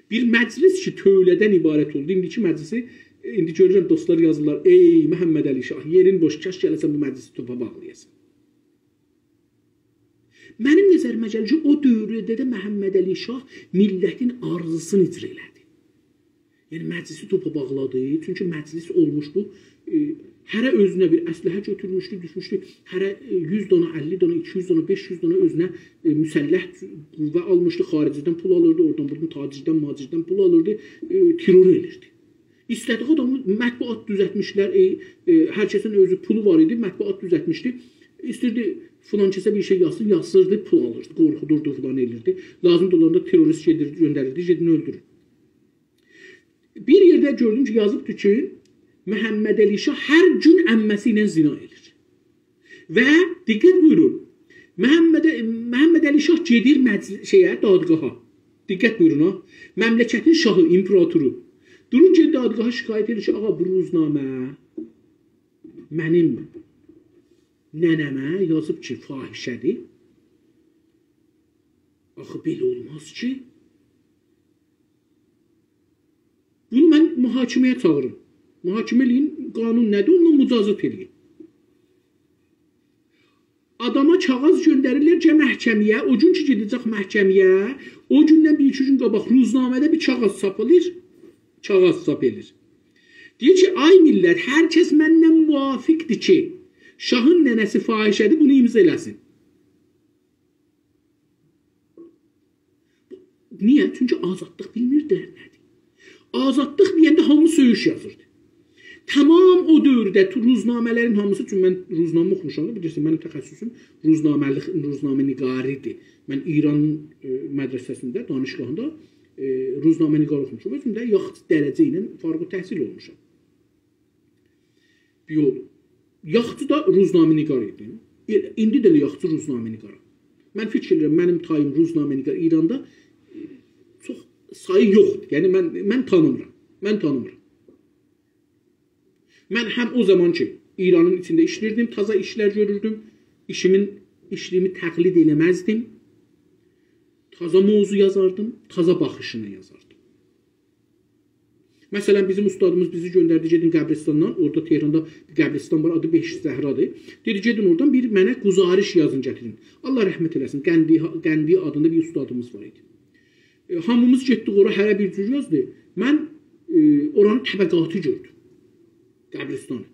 بیر مجلس کی، تؤوله‌دن عبارت اولدو. ایندیکی مجلسی، ایندی گؤرورم، دوستلار یازیرلار: «ای محمدعلی شاه، یئرین بوش، کاش گله‌سن بو مجلسی توپا باغلایاسان.» منیم نظریمه گلیر کی، او دؤورده ده محمدعلی شاه میللتین آرزوسونو اجرا ائله‌دی. یعنی، مجلسی توپا باغلادی. چونکی مجلس اولموشدو، ائ، هره اؤزونه بیر اسلحه گؤتورموشدو، دوشموشدو. هره، ائ، یوز دانا، اللی دانا، ایکی یوز دانا، بئش یوز دانا اؤزونه، ائ، مسلح قوه آلمیشدی. خارجیدن پول آلیردی، اورادان، بورادان، تاجردن، ماجردن پول آلیردی، ائ، ترور ائدیردی. ایسته‌دیگی آدامی مطبوعات دوزلتمیشلر، ائ، ائ، هر کسین اؤزو پولو وار ایدی، مطبوعات دوزلتمیشدی. ایستیردی فلان کسه بیر شئی یازسین، یازدیردی، پول آلیردی، قورخودوردو، فلان ائدیردی. لازیم اولاندا تروریست گئدیر، گؤندریردی، گئدین اؤلدورون. بیر یئرده گؤردوم کی، یازیبدی کی، محمدعلی شاه هر گون عمه‌سی ایله زنا ائدیر. و دقت بویورون، محمد، محمدعلی شاه گئدیر مجل-، شئیه، دادگاها. دقت بویورون ها. مملکتین شاهی، ایمپراتورو. دورور گئدیر دادگاها، شکایت ائدیر کی، آغا، بو روزنامه منیم ننه‌مه یازیب کی، فاحشه‌دیر. آخی بئله اولماز کی. بونو من محاکمه‌یه چاغیریم. محاکمه ائله‌یین، قانون نه‌دیر، اونونلا مجازات ائله‌یین. آداما کاغاذ گؤندریرلر کی، محکمه‌یه، او گون کی گئده‌جک محکمه‌یه، او گوندن بیر ایکی گون قاباق روزنامه‌ده بیر کاغاذ چاپ ائله‌ییر، کاغاذ چاپ ائله‌ییر. دئییر کی، آی میللت، هر کس منله موافقدیر کی، شاهین ننه‌سی فاحشه‌دیر، بونو امضا ائله‌سین. نییه؟ چونکی آزادلیق بیلمیردیلر نه‌دیر. آزادلیق دئینده هامی سؤیوش یازیردی. تمام او دؤورده تو-، روزنامه‌لرین هامیسی، چونکی من روزنامه اوخوموشام دا، بیلیرسن، منیم تخصصوم روزنامه‌لیک، روزنامه‌نگاری‌دیر. من ایران، ائ، مدرسه‌سینده، دانشگاهیندا، ائ، روزنامه‌نگار اوخوموشام. اؤزوم ده یاخشی درجه ایله فارغ التحصیل اولموشام. بیر یول. یاخچی دا روزنامه‌نگار ایدیم. ائل-، ایندی ده ائله یاخچی روزنامه‌نگارام. من فیکیر ائدیرم، منیم تاییم روزنامه‌نگار ایراندا، ائ، چوخ سایی یوخدور. یعنی، من، من تانیمیرام. من تانیمیرام. من هم او زامان کی، ایرانین ایچینده ایشله‌ییردیم، تازا ایشلر گؤروردوم. ایشیمین، ایشلیگیمی تقلید ائله‌مزدیم. تازا موضوع یازاردیم، تازا باخیشینی یازاردیم. مثلا، بیزیم اوستادیمیز بیزی گؤندردی، گئدین قبرستاندان، اورادا تهراندا بیر قبرستان وار، آدی بهشت زهرادیر. دئدی، گئدین اورادان بیر منه گزارش یازین، گتیرین. الله رحمت ائله‌سین، قندی، قندی آدیندا بیر اوستادیمیز وار ایدی. ائ، هامیمیز گئتدیک اورا، هره بیر جور یازدی. من، ائ، اورانین طبقاتی گؤردوم. قبرستانی.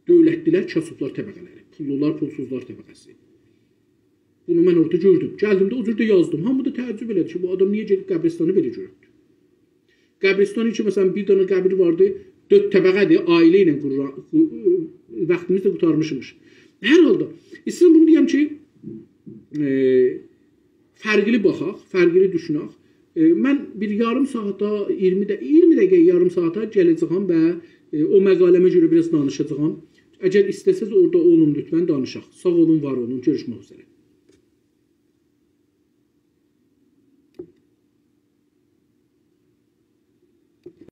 دؤولتلی‌لر، کاسیبلار طبقه‌لری، پوللولار، پولسوزلار طبقه‌سی. بونو من اورادا گؤردوم. گلدیم ده او جور ده یازدیم. هامی دا تعجب ائله‌دی کی، بو آدام نییه گئدیب قبرستانی بئله گؤروبدور؟ قبرستانی کی، مثلا، بیر دنه قبیر واردی، دؤرد طبقه‌دیر، عائله ایله قورا-، قو-، واختیمیز دا قوتارمیشمیش. هر حالدا، ایسته‌ییرم بونو دئیم کی، ائ، فرقلی باخاق، فرقلی دوشونک. ائ، من بیر یاریم ساعاتا، اییرمی ده-، اییرمی دقیقه، یاریم ساعاتا گله‌جه‌یم و، ائ، او مقاله‌مه گؤره بیر آز دانیشاجاغام. اگر ایسته‌سز، اورادا اولون لطفا، دانیشاق. ساغ اولون، وار اولون، گؤروشمک اوزره.